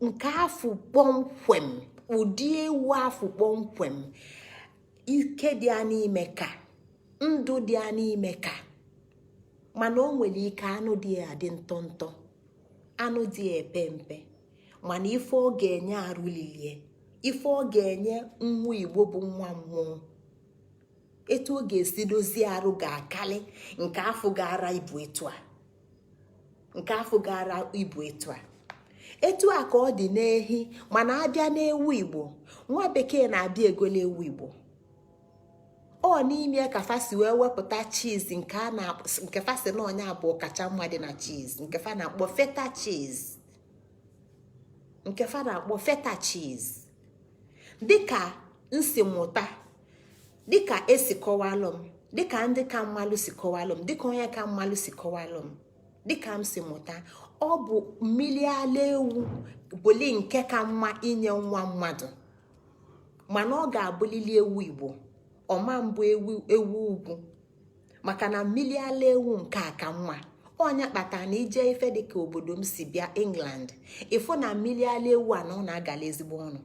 A: nke afụ kpọmkwem, ụdị ewu afụ kpọmkwem, ike dị ya n'ime, ka ndụ dị ya n'ime ka. Mana o nwere ike anụ dị ya adị ntọ ntọ, anụ dị ya epe mpe, mana ife ọ ga-enye arụlilie, ife ọ ga-enye nwa Igbo bụ nwa mmụọ, etu ọ ga-esi dozie arụ ga-akali nke afọ gara ibu etu a, nke afọ gara ibu etu a. Etu a ka ọ dị n'ehi. Mana abịa n'ewu Igbo, nwa bekee na-abịa egolo ewu Igbo. Ọ n'ime ka fa si wee wepụta cheese nke a na nke fa si na ọnya bụ kacha mma dị na cheese, nke fa na-akpọ feta cheese, nke fa na-akpọ feta cheese. Dịka nsi mụta, dịka esi kọwalụ m, dịka ndị ka mmalụ si kọwalụ m, dịka onye ka mmalụ si kọwalụ m, dịka m si mụta, ọ bụ mmiri ala ewu bụli nke ka mma inye nwa mmadụ. Mana ọ ga-abụlili ewu Igbo, ọma mbụ ewu ewu ugwu, maka na mmiri ala ewu nke a ka mma. Ọnya kpatara na ije ife dịka obodo m si bịa, England, ịfụ na mmiri ala ewu a na ọ na-agala ezigbo ọnụ.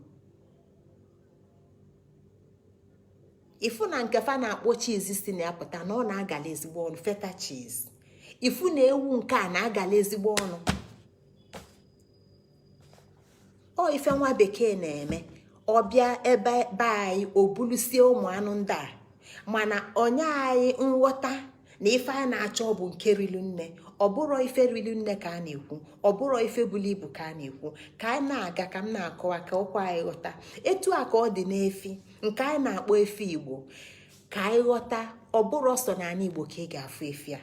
A: Ịfụ na nke fa na-akpọ cheese si na ya pụta na ọ na-agala ezigbo ọnụ, feta cheese. Ịfụ na ewu nke a na-agala ezigbo ọnụ. Ọ ife nwa bekee na-eme, ọbịa ebe be anyị, o bulusie ụmụ anụ ndị a, mana onye anyị nghọta na ife a na-achọ bụ nke rilu nne. Ọ bụrụ ife riri nne ka a na-ekwu, ọ bụrụ ife buru ibu ka a na-ekwu. Ka anyị na-aga, ka m na-akọwa ka ọkwa anyị ghọta. Etu a ka ọ dị n'efi nke anyị na-akpọ efi Igbo. Ka anyị ghọta, ọ bụrụ ọsọ n'ala Igbo ka ị ga-afụ efi a.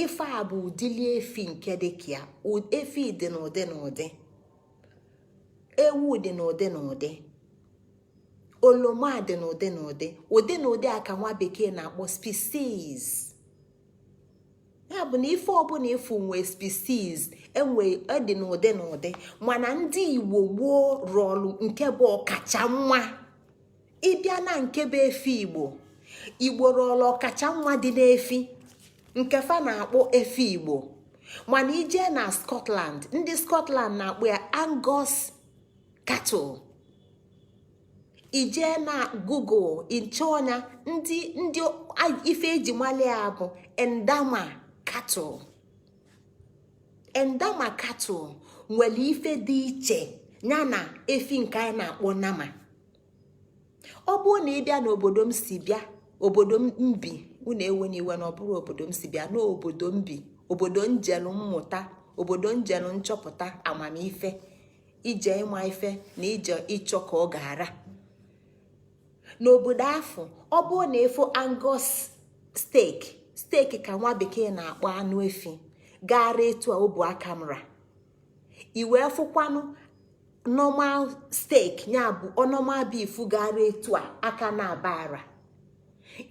A: Ife a bụ ụdịli efi nke dị ka ya. Efi dị n'ụdị n'ụdị, ewu dị n'ụdị n'ụdị, oloma dị n'ụdị n'ụdị, ụdị n'ụdị a ka nwa bekee na-akpọ species. Ya bụ na ife ọbụla ịfụ nwee species, enwe dị n'ụdị n'ụdị. Mana ndị Igbo gboo rụọlụ nke bụ ọkacha mma. Ịbịa na nke bụ efi Igbo, Igbo rụọlụ ọkacha mma dị n'efi nke fa na-akpọ efi Igbo. Mana ije na Scotland, ndị Scotland na-akpọ ya Angus cattle. Ijee na Google ịchọọnya, ndị ife eji mali ya bụ N'Dama cattle. N'Dama cattle nwere ife dị iche ya na efi nke anyị na-akpọ Nama. Ọ bụrụ na ị bịa n'obodo m si bịa, obodo m bi, unu ewe n'iwe na ọ bụrụ obodo m si bịa, n'obodo m bi, obodo njelu mmụta, obodo njelu nchọpụta amamife, ije ịma ife na ije ịchọ ka ọ ga-ara n'obodo afọ. Ọ bụrụ na ịfụ Angus steak, steak ka nwa bekee na-akpọ anụ efi, gara etu a obu aka mra, i wee fụkwanụ normal steak, ya bụ normal beef, gara etu a aka na-aba ara,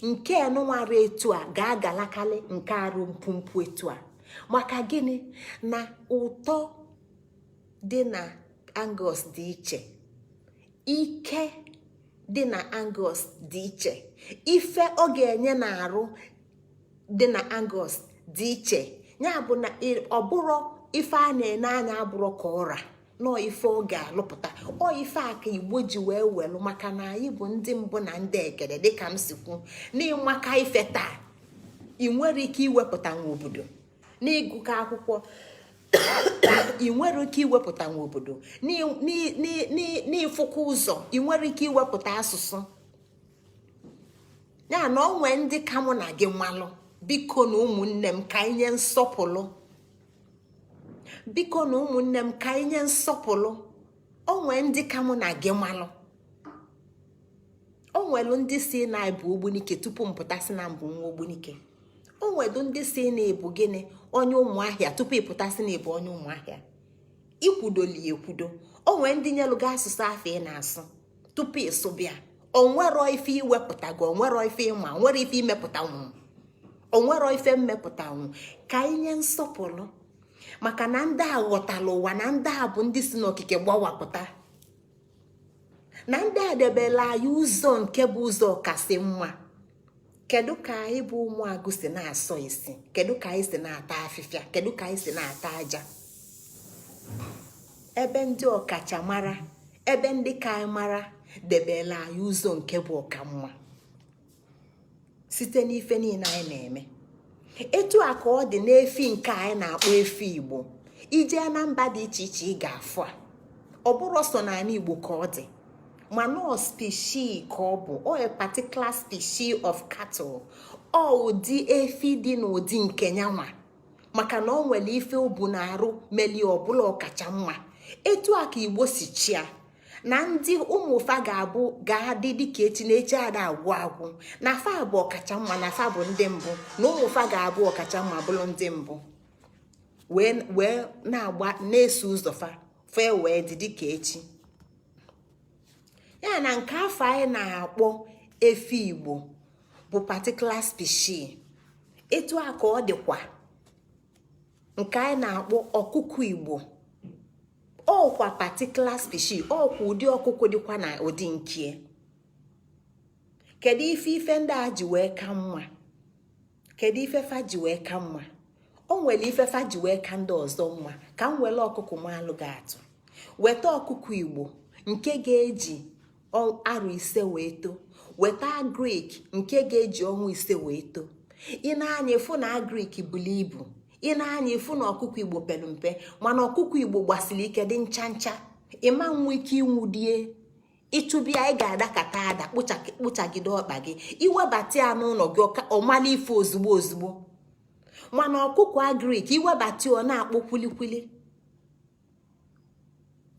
A: nke nụnwara etu a ga-agalakalị nke arụ mpụmpụ etu a. Maka gịnị? Na ụtọ dị na Angus dị iche, ike dị na Angus dị iche, ife ọ ga-enye na-arụ dị na Angus dị iche. Ya bụ na ọ bụrụ ife a na-ene anya abụrụ ka ọra nọọ ife ọ ga-alụpụta. Ọ ife a ka Igbo ji wee welụ, maka na anyị bụ ndị mbụ na ndị egede. Dịka m si kwu, n'ịmaka ife taa, ị nwere ike iwepụta nwa obodo n'ịgụkọ akwụkwọ, ị nwere ike iwepụta nwa obodo n'ịfụkwa ụzọ, ị nwere ike iwepụta asụsụ. Ya na onwe ndị ka mụ na gị malụ. Biko na ụmụnne m, ka anyị nye nsọpụrụ. Biko na ụmụnne m, ka anyị nye nsọpụrụ. Onwe ndị ka mụ na gị malụ. O nwelu ndị si na ịbụ Ogbunike tupu m pụta si na mbụ nwa Ogbunike. O nwelu ndị si na ịbụ gịnị, onye Ụmụahịa, tupu ịpụta si na ịbụ onye Ụmụahịa. Ikwudoli ekwudo. O nwee ndị nyelụ gị asụsụ afọ ị na-asụ tupu ịsụbịa. Onwero ife iwepụta gị, onwero ife ịma, onwero ife imepụta nwụ, onwero ife mmepụta nwụ. Ka anyị nye nsọpụrụ, maka na ndị a ghọtara ụwa, na ndị a bụ ndị si n'okike gbawapụta, na ndị a debela anyị ụzọ nke bụ ụzọ kasị mma. Kedu ka anyị bụ ụmụagụ si na-asọ isi? Kedu ka anyị si na-ata afịfịa? Kedu ka anyị si na-ata aja? Ebe ndị ọkachamara, ebe ndị ka anyị mara debela anyị ụzọ nke bụ ọkamma site n'ife niile anyị na-eme. Etu a ka ọ dị n'efi nke anyị na-akpọ efi Igbo. Ijee na mba dị iche iche, ị ga-afụ a. Ọ bụrụ sọ n'ala Igbo ka ọ dị, mana ọ species ka ọ bụ, ọ a particular species of cattle, ọ ụdị efi dị n'ụdị nke nyanwa, maka na ọ nwere ife obu na-arụ melie ọbụla ọkacha mma. Etu a ka Igbo si chia na ndị ụmụfa ga-abụ ga-adị dịka echi na echi ada agwụ agwụ, na fa bụ ọkacha mma, na fa bụ ndị mbụ, na ụmụfa ga-abụ ọkacha mma, bụrụ ndị mbụ, wee na-agba na-eso ụzọ fa fee wee dị dịka echi. Ya na nke afọ anyị na-akpọ efi Igbo bụ particular species. Etu a ka ọ dịkwa nke anyị na-akpọ ọkụkọ Igbo, ọkwa particular species, ọkwa ụdị ọkụkọ dịkwa na ụdị nkie. Kedu ife ife ndị a ji wee ka mma? Kedu ife fa ji wee ka mma? O nwere ife fa ji wee ka ndị ọzọ mma. Ka m were ọkụkọ malụ gị atụ. Weta ọkụkọ Igbo nke ga-eji arọ 5 wee too, weta agric nke ga-eji ọnwa 5 wee too. Ị na-anya ịfụ na agric buru ibu, ị na-anya ịfụ na ọkụkọ Igbo pere mpe. Mana ọkụkọ Igbo gbasiri ike, dị ncha ncha, ịma nwa ike ịnwụdie ịchụbịa. Ị ga-adakata ada kpụchagide ọkpa gị. Iwebata ya n'ụlọ gị, ọmala ife ozugbo ozugbo. Mana ọkụkọ agric, iwebata, ọ na-akpọ kwilikwili,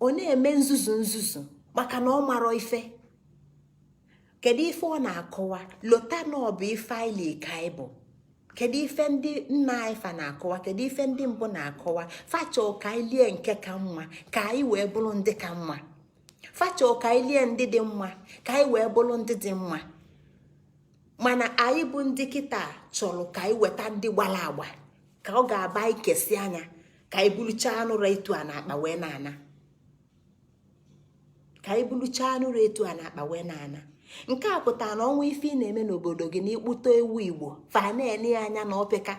A: ọ na-eme nzuzu nzuzu, maka na ọ marọ ife. Kedu ife ọ na-akọwa? Lota na ọ bụ ife anyị ka anyị bụ. Kedu ife ndị nna anyị fa na-akọwa? Kedu ife ndị mbụ na-akọwa? Fachọ ka anyị lie nke ka mma, ka anyị wee bụrụ ndị ka mma. Fachọ ka anyị lie ndị dị mma, ka anyị wee bụrụ ndị dị mma. Mana anyị bụ ndị kịta chọrọ ka anyị weta ndị gbara agba, ka ọ ga-aba anyị kesi anya, ka anyị buluchaa anụrụ etu a na-akpa wee na-ana, ka anyị buluchaa anụrụ etu a na-akpa wee na-ana. Nke a pụtara na ọnwa ife ị na-eme n'obodo gị na ikpụta ewu Igbo, fa na-ene ya anya na opeka.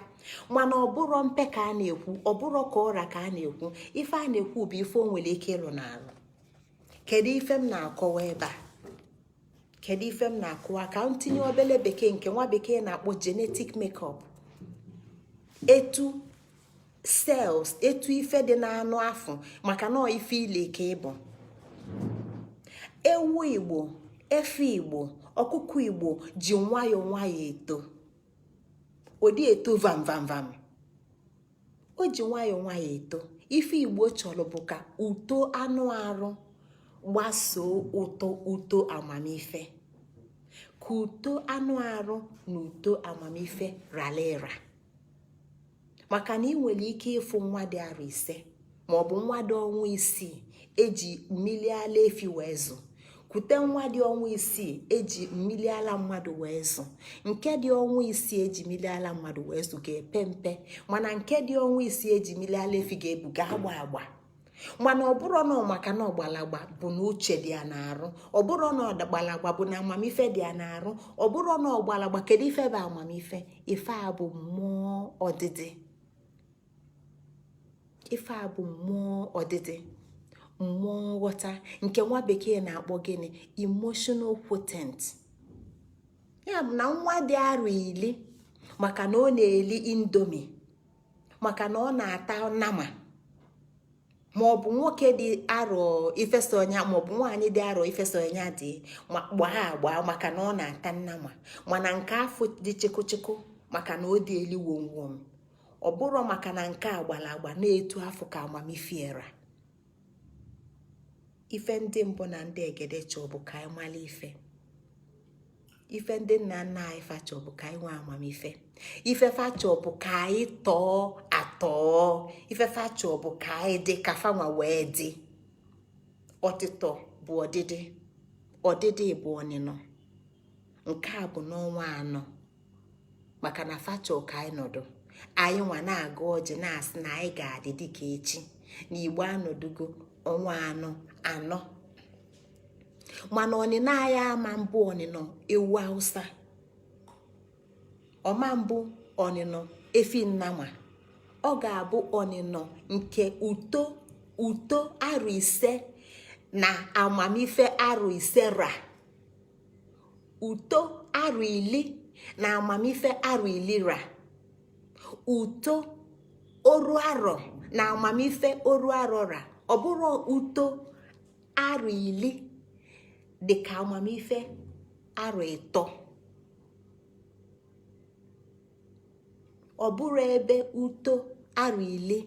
A: Mana ọbụrọ mpe ka a na-ekwu, ọbụrọ ka ọra ka a na-ekwu. Ife a na-ekwu bụ ife o nwere ike ịlụ n'alụ. Kedu ife m na-akọwa ebe a? Kedu ife m na-akọwa? Ka m tinye obele bekee nke nwa bekee na-akpọ genetic makeup, etu cells, etu ife dị n'anụ afọ, maka na ife ile ka ịbụ ewu Igbo, efe Igbo, ọkụkọ Igbo ji nwayọọ nwayọọ eto. Ụdị eto vam vam vam, o ji nwayọọ nwayọọ eto. Ife Igbo chọrọ bụ ka uto anụ arụ gbasoo ụtọ uto amamife, ka uto anụ arụ na uto amamife rala ịra. Maka na ị nwere ike ịfụ nwa dị arọ 5 maọbụ nwa dị ọnwa 6 eji mmiri ala efi wee zụ, kwute nwa dị ọnwa 6 eji mmiri ala mmadụ wee zụ. Nke dị ọnwa 6 eji mmiri ala mmadụ wee zụ ga-epe mpe, mana nke dị ọnwa 6 eji mmiri ala efi ga-ebu, ga-agba agba. Mana ọ bụrụ na maka na ọgbalagba bụ na uche dị ya na-arụ, ọ bụrụ na ọgbalagba bụ na amamife dị ya na-arụ, ọ bụrụ na ọgbalagba, kedu ife bụ amamife? Ife a bụ mmụọ ọdịdị. Ife a bụ mmụọ ọdịdị, mmụọ nghọta, nke nwa bekee na-akpọ gịnị? Emotional quotient. Ya bụ na nwa dị arọ 10, maka na ọ na-eli Indomie, maka na ọ na-ata nama, ma ọ bụ nwoke dị arọ ifesonya, ma ọ bụ nwaanyị dị arọ ifesonya dị ma gbaa agba, maka na ọ na-ata nnama, mana nke afọ dị chịkụchịkụ, maka na ọ dị eli wom wom, ọ bụrụ maka na nke a gbara agba na-etu afọ ka amamife era. Ife ndị mbụ na ndị egede chọọ bụ ka anyị mara ife. Ife ndị nna nna anyị fachọ bụ ka anyị nwee amamife. Ife fachọ bụ ka anyị tọọ atọọ. Ife fachọ bụ ka anyị dị ka fanwa wee dị. Ọtịtọ bụ ọdịdị, ọdịdị bụ ọnịnọ. Nke a bụ n'ọnwa 4, maka na fachọ ka anyị nọdụ, anyị nwa na-agụ ọjị, na-asị na anyị ga-adị dịka echi, na Igbo anọdugo ọnwa 4 anọ. Mana ọnịnọ anyị ama mbụ ọnịnọ ewu Hausa, ọma mbụ ọnịnọ efi nnama. Ọ ga-abụ ọnịnọ nke uto, uto arọ 5 na amamife arọ 5 ra, uto arọ 10 na amamife arọ 10 ra, uto oru arọ na amamife oru arọ ra. Ọ bụrụ uto arọ 10 dị ka amamife arọ 3, ọ bụrụ ebe uto arọ 10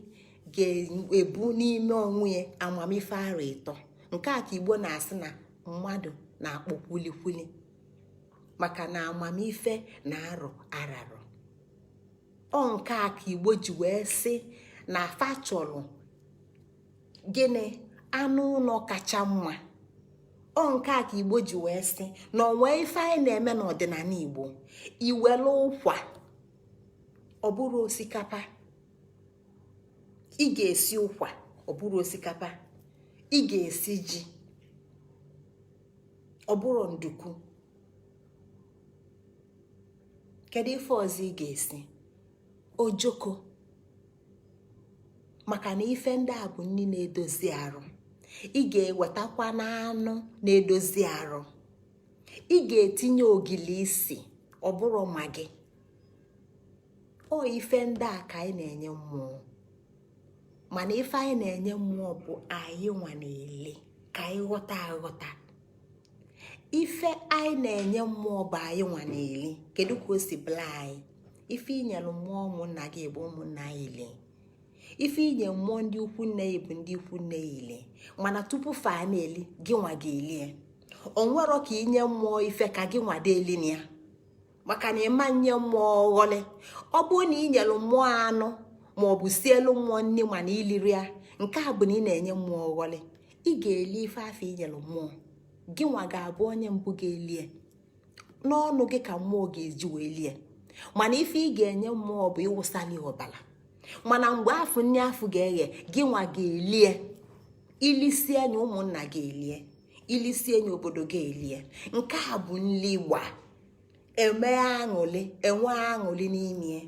A: ga-ebu n'ime onwe ya amamife arọ 3. Nke a ka Igbo na-asị na mmadụ na-akpọ kwulikwuli, maka na amamife na arọ ararọ. Ọ nke a ka Igbo ji wee sị na fa chọrọ gịnị? Anụ ụlọ kacha mma. Ọ nke a ka Igbo ji wee sị na onwe ife anyị na-eme n'ọdịnala Igbo, iwere ụkwa, ọ bụrụ osikapa, ị ga-esi ụkwa, ọ bụrụ osikapa, ị ga-esi ji, ọ bụrụ nduku. Kedu ife ọzọ ị ga-esi? Ojoko. Maka na ife ndị a bụ nri na-edozi arụ. Ị ga-ewetakwa n'anụ na-edozi arụ, ị ga-etinye ogili isi, ọ bụrụ Maggi. Ọ ife ndị a ka anyị na-enye mmụọ. Mana ife anyị na-enye mmụọ bụ anyị nwa na-ele ka anyị ghọta aghọta. Ife anyị na-enye mmụọ bụ anyị nwa na-eli. Kedu ka o si bụla anyị? Ife inyelu mmụọ ụmụnna gị bụ ụmụnna ya ili. Ife inye mmụọ ndị ikwu nne ya bụ ndị ikwu nne ya ili. Mana tupu fa na-eli, gị nwa ga-elie. Onwero ka inye mmụọ ife ka gị nwado elina ya, maka na ịma nye mmụọ ọghọlị. Ọ bụrụ na ị nyelu mmụọ anụ ma ọ bụ sielu mmụọ nne mana iliri ya, nke a bụ na ị na-enye mmụọ ọghọlị. Ị ga-eli ife afọ inyelu mmụọ. Gị nwa ga-abụ onye mbụ ga-elie n'ọnụ gị ka mmụọ ga-eji wee lie. Mana ife ị ga-enye mmụọ bụ ịwụsali ọbara. Mana mgbe afọ nne afọ ga-eghe, gị nwa ga-elie. Ilisie anya, ụmụnna ga-elie. Ilisie anya, obodo ga-elie. Nke a bụ nli gba eme aṅụli, enwe aṅụli n'ime.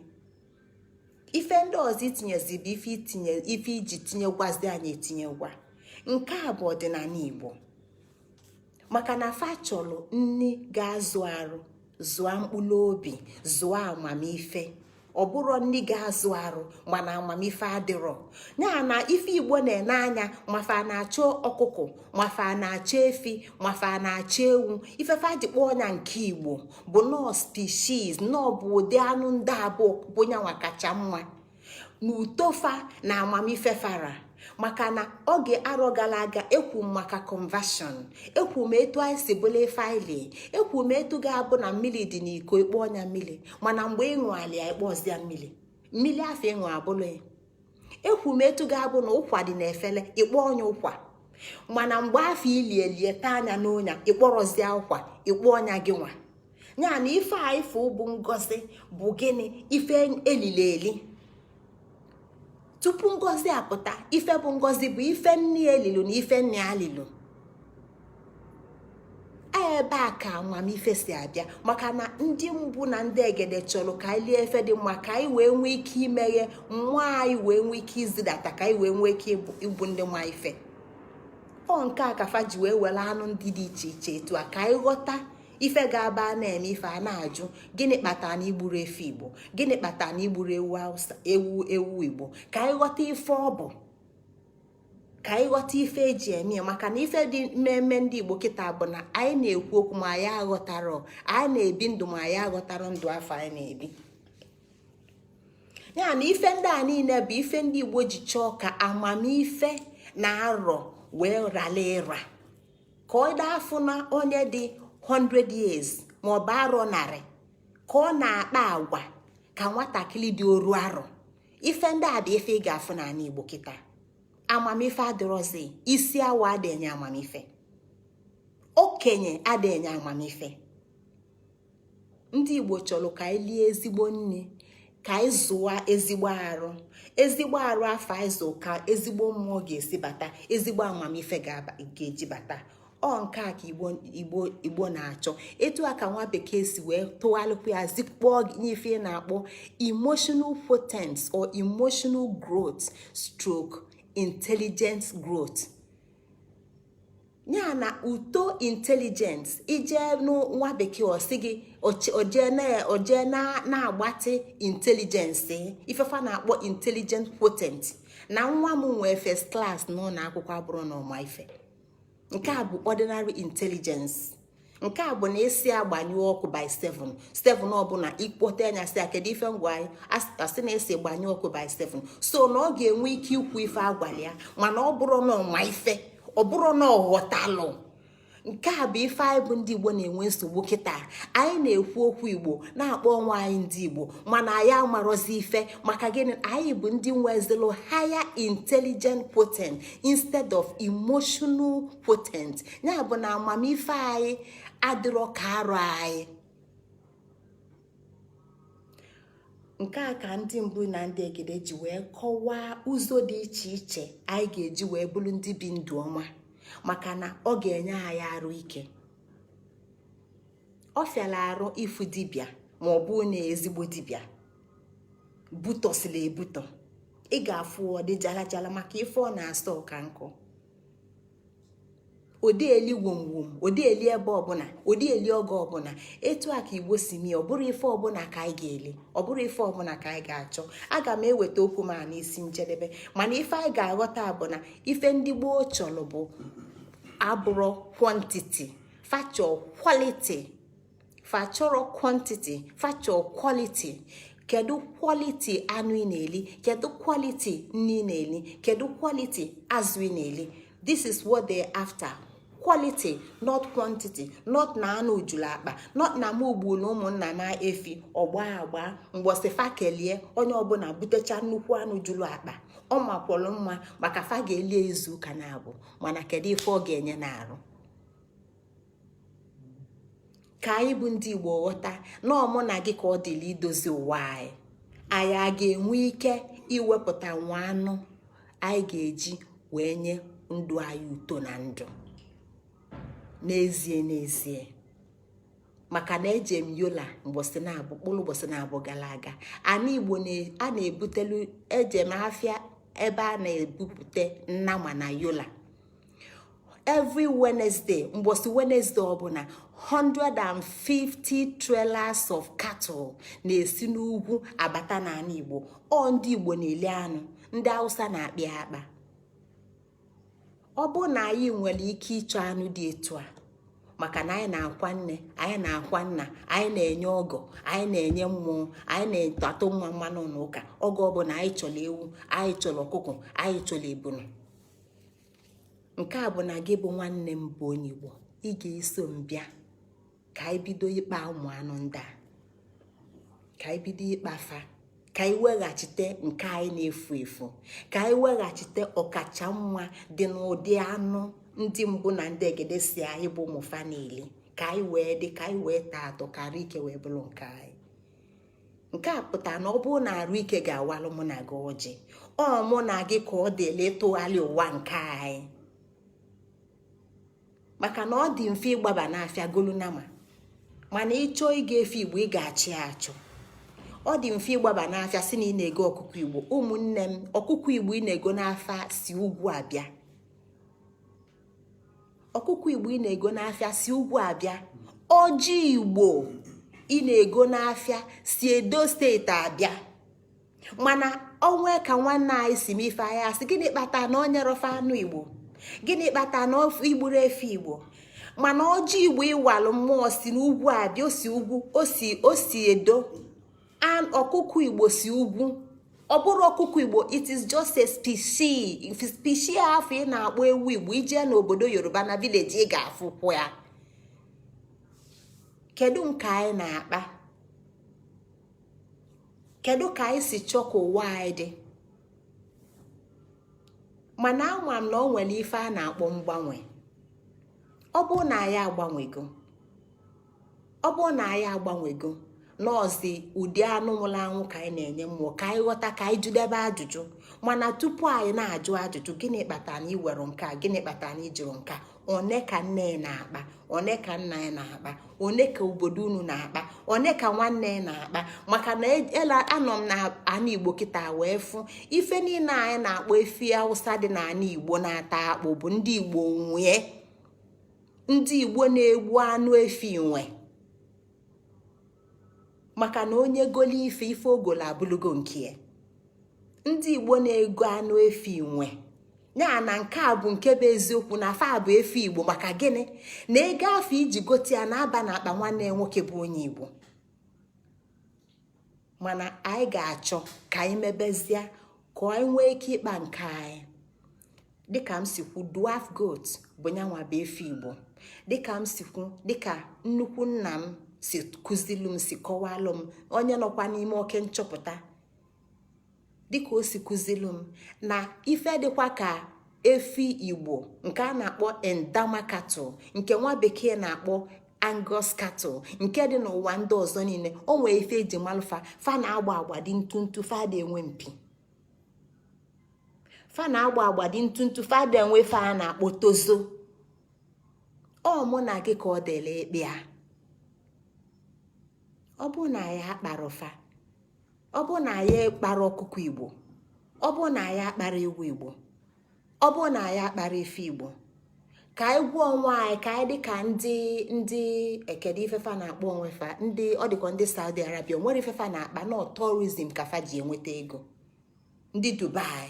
A: Ife ndị ọzọ itinyezi bụ ife itinye, ife iji tinyegwazi anyị etinyegwa. Nke a bụ ọdịnala Igbo, maka na fa chọrọ nni ga-azụ arụ, zụọ mkpụrụ obi, zụọ amamife. Ọ bụrụ nni ga-azụ arụ mana amamife adịrọ ya na ife Igbo na-ene anya, mafa na-achọ ọkụkọ, mafa na-achọ efi, mafa na-achọ ewu. Ifefe ji kpọọ ọnya nke Igbo bụ nọọ species, nọọ bụ ụdị anụ ndị abụọ bụ nyanwa kacha mma na utofa na amamife fara. Maka na oge arọ gara aga, ekwu m maka conversion, ekwu m etu anyị si bụla ife anyị, ekwu m etu ga-abụ na mmiri dị n'iko, ikpo ọnya mmiri, mana mgbe ịṅụ ali ya, ịkpọzia mmiri, mmiri afọ ịṅụ abụla ya. Ekwu m etu ga-abụ na ụkwa dị n'efele, ịkpọ ọnya ụkwa, mana mgbe afọ ili elie taa anya n'ọnya, ịkpọrọzie ụkwa, ịkpọ ọnya gị nwa ya. Na ife a ife bụ ngozi bụ gịnị? Ife elili eli tupu ngozi apụta. Ife bụ ngozi bụ ife nne elilu na ife nne alilu. Ebe a ka amamife si abịa, maka na ndị mbụ na ndị egede chọrọ ka anyị lie efe dị mma, ka anyị wee nwee ike imeghe mmụọ anyị, wee nwee ike izidata, ka anyị wee nwee ike ịbụ ndị nwa ife. Ọ nke a ka fa ji wee were anụ ndị dị iche iche etu a, ka anyị ghọta ife ga-aba na-eme ife a na-ajụ: gịnị kpatara na igburu efi Igbo? Gịnị kpatara na igburu ewu Hausa, ewu Igbo? Ka anyị ghọta ife ọ bụ, ka anyị ghọta ife eji eme ya. Maka na ife dị mmemme ndị Igbo kịta bụ na anyị na-ekwu okwu ma anyị aghọtarọ, anyị na-ebi ndụ ma anyị aghọtarọ ndụ afọ anyị na-ebi ya. Na ife ndị a niile bụ ife ndị Igbo ji chọọ ka amamife na arọ wee rala ịra, ka ọ daa afụ na onye dị 100 years maọbụ arọ 100 ka ọ na-akpa agwa ka nwatakịrị dị oru arọ. Ife ndị a bụ ife ị ga-afụ n'ala Igbo kịta. Amamife adịrọzi. Isi awa adịghị amamife, okenye adịghị amamife. Ndị Igbo chọrọ ka anyị lie ezigbo nri, ka anyị zụwa ezigbo arụ. Ezigbo arụ afọ anyị zụ ka ezigbo mmụọ ga-esi bata, ezigbo amamife ga-eji bata. Ọ nke a ka Igbo Igbo na-achọ. Etu a ka nwa bekee si wee tụgharịkwa ya, zikpọọ n'ife ị na-akpọ emotional potence or emotional growth stroke intelligence growth, ya na uto intelligence. Ije nwa bekee, ọsị gị oje na-agbatị intelligence, ifefa na-akpọ intelligent quotient. Na nwa m nwee first class n'ụlọ akwụkwọ abụrụ na ọma ife. Nke a bụ ordinary intelligence. Nke a bụ na esi agbanyụ ọkụ by 7 7 ọbụla ikpote anya sị ya, "Kedu ife ngwa anyị?" Asị na esi gbanyụ ọkụ by 7, so na ọ ga-enwe ike ikwu ife agwala ya. Mana ọ bụrụ na ọma ife, ọ bụrụ na ọ ghọtalụ. Nke a bụ ife anyị bụ ndị Igbo na-enwe nsogbu kịta. Anyị na-ekwu okwu Igbo, na-akpọ onwe anyị ndị Igbo, mana anyị amarọzi ife. Maka gịnị? Anyị bụ ndị nwezilụ higher intelligent quotient instead of emotional quotient. Ya bụ na amamife anyị adịrọ ka arụ anyị. Nke a ka ndị mbụ na ndị egede ji wee kọwaa ụzọ dị iche iche anyị ga-eji wee bụrụ ndị bi ndụ ọma, maka na ọ ga-enye anyị arụ ike. Ọ fịara arụ ịfụ dibịa, ma ọ bụ na ezigbo dibịa butọsịla ebutọ, ị ga-afụ ọdị jala jala, maka ife ọ na-asọ ka nkụ. Odi eli womwom, odi eli ebe ọbụla, odi eli oge ọbụla. Etu a ka Igbo si mie. Ọ bụrụ ife ọbụla ka anyị ga-eli, ọ bụrụ ife ọbụla ka anyị ga-achọ. Aga m eweta okwu m a n'isi njedebe, mana ife anyị ga-aghọta bụ na ife ndị gboo chọrọ bụ abụrụ quantity, fachọ quality. Fachọrọ quantity, fachọ quality. Kedu quality anụ ị na-eli? Kedu quality nri ị na-eli? Kedu quality azụ ị na-eli? This is what they after: quality, not quantity. Not na anụ juru akpa, not na mụ gburu ụmụnna m efi ọgba agba mgbọsị fa kelie, onye ọbụla butecha nnukwu anụ juru akpa. Ọ makwọrọ mma maka fa ga-eli izu ụka na-abụ, mana kedu ife ọ ga-enye na-arụ? Ka anyị bụ ndị Igbo ghọta na ọmụ na gị ka ọ dịla idozi ụwa anyị. Anyị a ga-enwe ike iwepụta nwa anụ anyị ga-eji wee nye ndụ anyị uto na ndụ n'ezie n'ezie. Maka na eje m Yola mgbọsị na-abụ, mkpụrụ ụbọchị na-abụ gara aga, ana Igbo a na-ebutelu. Eje m afịa ebe a na-ebupụta nnama na Yola. Every Wednesday, mgbọsị Wednesday ọbụla, 150 trailers of cattle na-esi n'ugwu abata n'ala Igbo. Ọ ndị Igbo na-eli anụ, ndị Hausa na-akpị akpa. Ọ bụ na anyị nwere ike ịchọ anụ dị etu a, maka na anyị na-akwa nne, anyị na-akwa nna, anyị na-enye ọgọ, anyị na-enye mmụọ, anyị na-atụ nwa mmanụ n'ụka. Oge ọbụla anyị chọrọ ewu, anyị chọrọ ọkụkọ, anyị chọrọ ebunu. Nke a bụ na gị bụ nwanne m bụ onye Igbo, ị ga-eso m bịa ka anyị bido ịkpa ụmụ anụ ndị a, ka anyị bido ịkpa fa, ka anyị weghachite nke anyị na-efu efu, ka anyị weghachite ọkacha mma dị n'ụdị anụ ndị mbụ na ndị egede si anyị bụ ụmụ fa niile, ka anyị wee dị, ka anyị wee taa atọ, ka arụ ike wee bụrụ nke anyị. Nke a pụtara na ọ bụrụ na arụ ike ga-awalụ mụ na gị ọjị, ọ mụ na gị ka ọ dịla ịtụgharị ụwa nke anyị, maka na ọ dị mfe ịgbaba n'afịa golu nama, mana ịchọọ ịga efe Igbo, ị ga-achị achọ. Ọ dị mfe ịgbaba n'afịa si na ị na-ego ọkụkọ Igbo. Ụmụnne m, ọkụkọ Igbo ị na-ego n'afịa si ugwu abịa. Ọkụkọ Igbo ị na-ego n'afịa si ugwu abịa. Ọjị Igbo ị na-ego n'afịa si Edo Steeti abịa. Mana onwe ka nwanne anyị si m ife anyị asị, gịnị kpata na o nyerofe anụ Igbo? Gịnị kpata na igburu efe Igbo? Mana ọjị Igbo ịwalụ mmụọ si n'ugwu abịa, osi ugwu, osi Edo. Ọkụkọ Igbo si ugwu. Ọ bụrụ ọkụkọ Igbo, it is just a species. Species afọ ị na-akpọ ewu Igbo, ije n'obodo Yoruba na village, ị ga-afụkwu ya. Kedu nke anyị na-akpa? Kedu ka anyị si chọọ ka ụwa anyị dị? Mana ama m na ọ nwere ife a na-akpọ mgbanwe. Ọ bụrụ na anyị agbanwego, ọ bụrụ na anyị agbanwego nọọsị, ụdị anụ nwụrụ anwụ ka anyị na-enye mmụọ, ka anyị ghọta, ka anyị jụdebe ajụjụ. Mana tupu anyị na-ajụ ajụjụ, gịnị kpatara na ị were nke a? Gịnị kpatara na ị jụrụ nke a? One ka nne ya na-akpa? One ka nna ya na-akpa? One ka obodo unu na-akpa? One ka nwanne ya na-akpa? Maka na anọ m na ana Igbo kịta wee fụ ife niile anyị na-akpọ efi Awụsa dị n'ala Igbo na-ata akpụ bụ ndị Igbo nwee, ndị Igbo na-egbu anụ efi nwe. Maka na onye golo ife, ife ogolo abụlụgo nke ya. Ndị Igbo na-ego anụ efi nwe ya. Na nke a bụ nke bụ eziokwu, na afa bụ efi Igbo. Maka gịnị? Na ego afọ iji gote ya na-aba n'akpa nwanne ya nwoke bụ onye Igbo. Mana anyị ga-achọ ka anyị mebezie ka anyị nwee ike ịkpa nke anyị. Dịka m si kwu, dwarf goat bụ nyanwa bụ efi Igbo. Dịka m si kwu, dịka nnukwu nna m si kụzilu m, si kọwalụ m, onye nọkwa n'ime oke nchọpụta, dịka o si kụzilu m, na ife dịkwa ka efi Igbo nke a na-akpọ N'Dama cattle, nke nwa bekee na-akpọ Angus cattle, nke dị n'ụwa ndị ọzọ niile, o nwee ife eji malụfa. Fa na-agba agba dị ntụntụ, fa dị enwe mpi. Fa na-agba agba dị ntụntụ, fa dị enwe fa a na-akpọ tozo. Ọ mụ na gị ka ọ dịla ekpe a. Ọ bụ na ya akpara fa, ọ bụ na ya kpara ọkụkọ Igbo, ọ bụ na ya akpara ewu Igbo, ọ bụ na ya akpara efi Igbo, ka anyị gwuo onwe anyị, ka anyị dị ka ndị ekedo ifefa na-akpọ onwe fa, ndị ọ dịkwa ndị Saudi Arabia nwere ifefa na-akpa na tourism ka fa ji enweta ego, ndị Dubai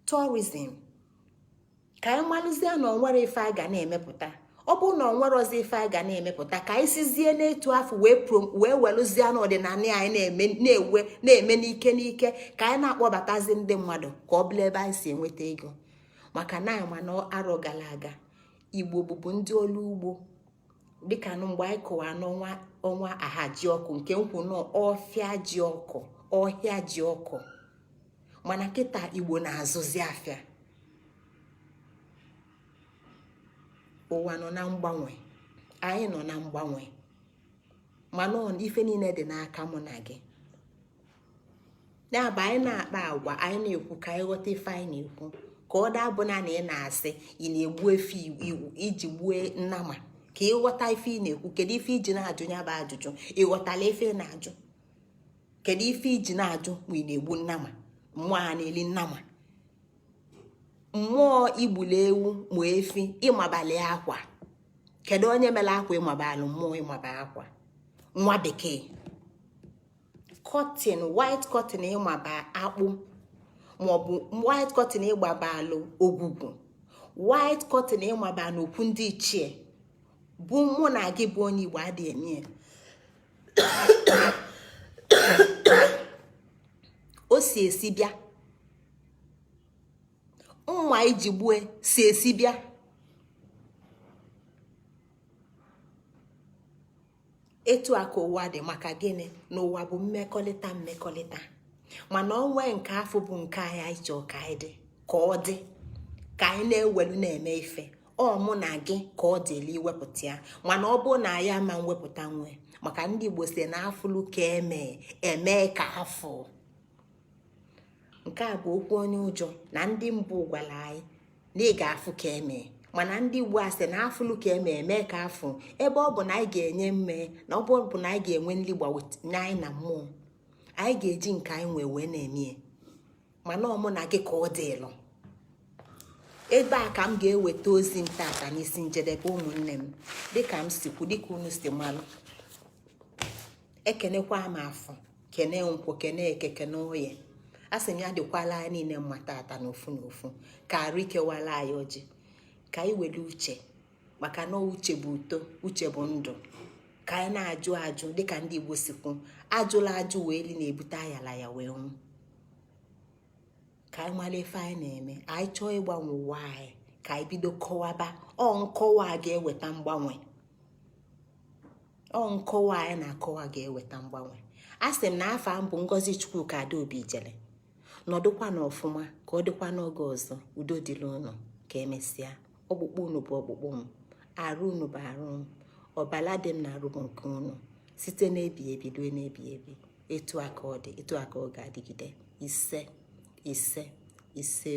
A: tourism. Ka anyị malụzie na onwere ife a ga na-emepụta. Ọ bụrụ na ọ nwerozi ife anyị ga na-emepụta, ka anyị sizie n'etu afọ wee welụzie n'ọdịnala anyị na-eme, na-ewe na-eme n'ike n'ike, ka anyị na-akpọbatazi ndị mmadụ ka ọ bụla ebe anyị si enweta ego. Maka na ama na arọ gara aga, Igbo bụbu ndị ọrụ ugbo, dịka na mgbe anyị kụwa n'ọnwa ọnwa aha ji ọkụ nke nkwụ nọ ọfịa ji ọkụ, ọhịa ji ọkụ. Mana kịta, Igbo na-azụzi afịa. Ụwa nọ na mgbanwe, anyị nọ na mgbanwe, mana ife niile dị n'aka mụ na gị. Ya bụ, anyị na-akpa agwa, anyị na-ekwu, ka anyị ghọta ife anyị na-ekwu, ka ọ daa bụ na ị na-asị ị na-egbu efi iji gbue nnama, ka ịghọta ife ị na-ekwu. Kedu ife iji na-ajụ ya bụ ajụjụ? Ịghọtala ife ị na-ajụ? Kedu ife iji na-ajụ ma ị na-egbu nnama? Mmụọ a na-eli nnama, mmụọ igbulu ewu ma efi, ịmabali akwa. Kedu onye mere akwa ịmabalụ mmụọ? Ịmaba akwa nwa bekee, cotton, white cotton, ịmaba akpụ, maọbụ white cotton ịgbabalụ ogwugwu, white cotton ịmaba n'okwu ndị ichie bụ mụ na gị bụ onye Igbo adịghị eme. O si esi bịa, mma iji gbue si esi bịa. Etu a ka ụwa dị. Maka gịnị? Na ụwa bụ mmekọrịta, mmekọrịta. Mana onwe nke afọ bụ nke anyị, anyị chọọ ka anyị dị ka ọ dị, ka anyị na-ewelu na-eme ife. Ọ mụ na gị ka ọ dịla iwepụta ya. Mana ọ bụrụ na anyị ama mwepụta nwe, maka ndị Igbo si na afụlụ ka eme eme ka afọ. Nke a bụ okwu onye ụjọ na ndị mbụ gwara anyị na ị ga-afụ ka eme. Mana ndị Igbo a sị na afụlụ ka eme eme ka afụ. Ebe ọ bụ na anyị ga-enye mme na ọ bụ na anyị ga-enwe nli nye anyị na mmụọ, anyị ga-eji nke anyị nwee wee na-eme. Mana ọ mụ na gị ka ọ dịlụ. Ebe a ka m ga-eweta ozi m tata n'isi njedebe. Ụmụnne m, dịka m si kwu, dịka unu si malụ, ekenekwa m afọ, kene nkwọ, kene eke, kene oye. A sị m ya dịkwala anyị niile mma tata n'ofu n'ofu, ka arụ ikewala anyị ọjị, ka anyị were uche, maka na uche bụ uto, uche bụ ndụ. Ka anyị na-ajụ ajụ, dịka ndị Igbo si kwu, ajụla ajụ wee li na-ebute ayala ya wee nwụ. Ka anyị mara ife anyị na-eme. Anyị chọọ ịgbanwe ụwa anyị, ka anyị bido kọwaba. Ọ nkọwa a ga-eweta mgbanwe, ọ nkọwa anyị na-akọwa ga-eweta mgbanwe. A sị m na afa m bụ Ngozi Chukwuka Adaobi Ijele. Nọdụkwa n'ọfụma, ka ọ dịkwa n'oge ọzọ. Udo dịrị unu. Ka emesịa. Ọkpụkpụ unu bụ ọkpụkpụ m, arụ unu bụ arụ m, ọbala dị m na arụ bụ nke unu, site n'ebi ebi ruo n'ebi ebi. Etu a ka ọ dị, etu a ka ọ ga-adịgide. Ise, ise, ise.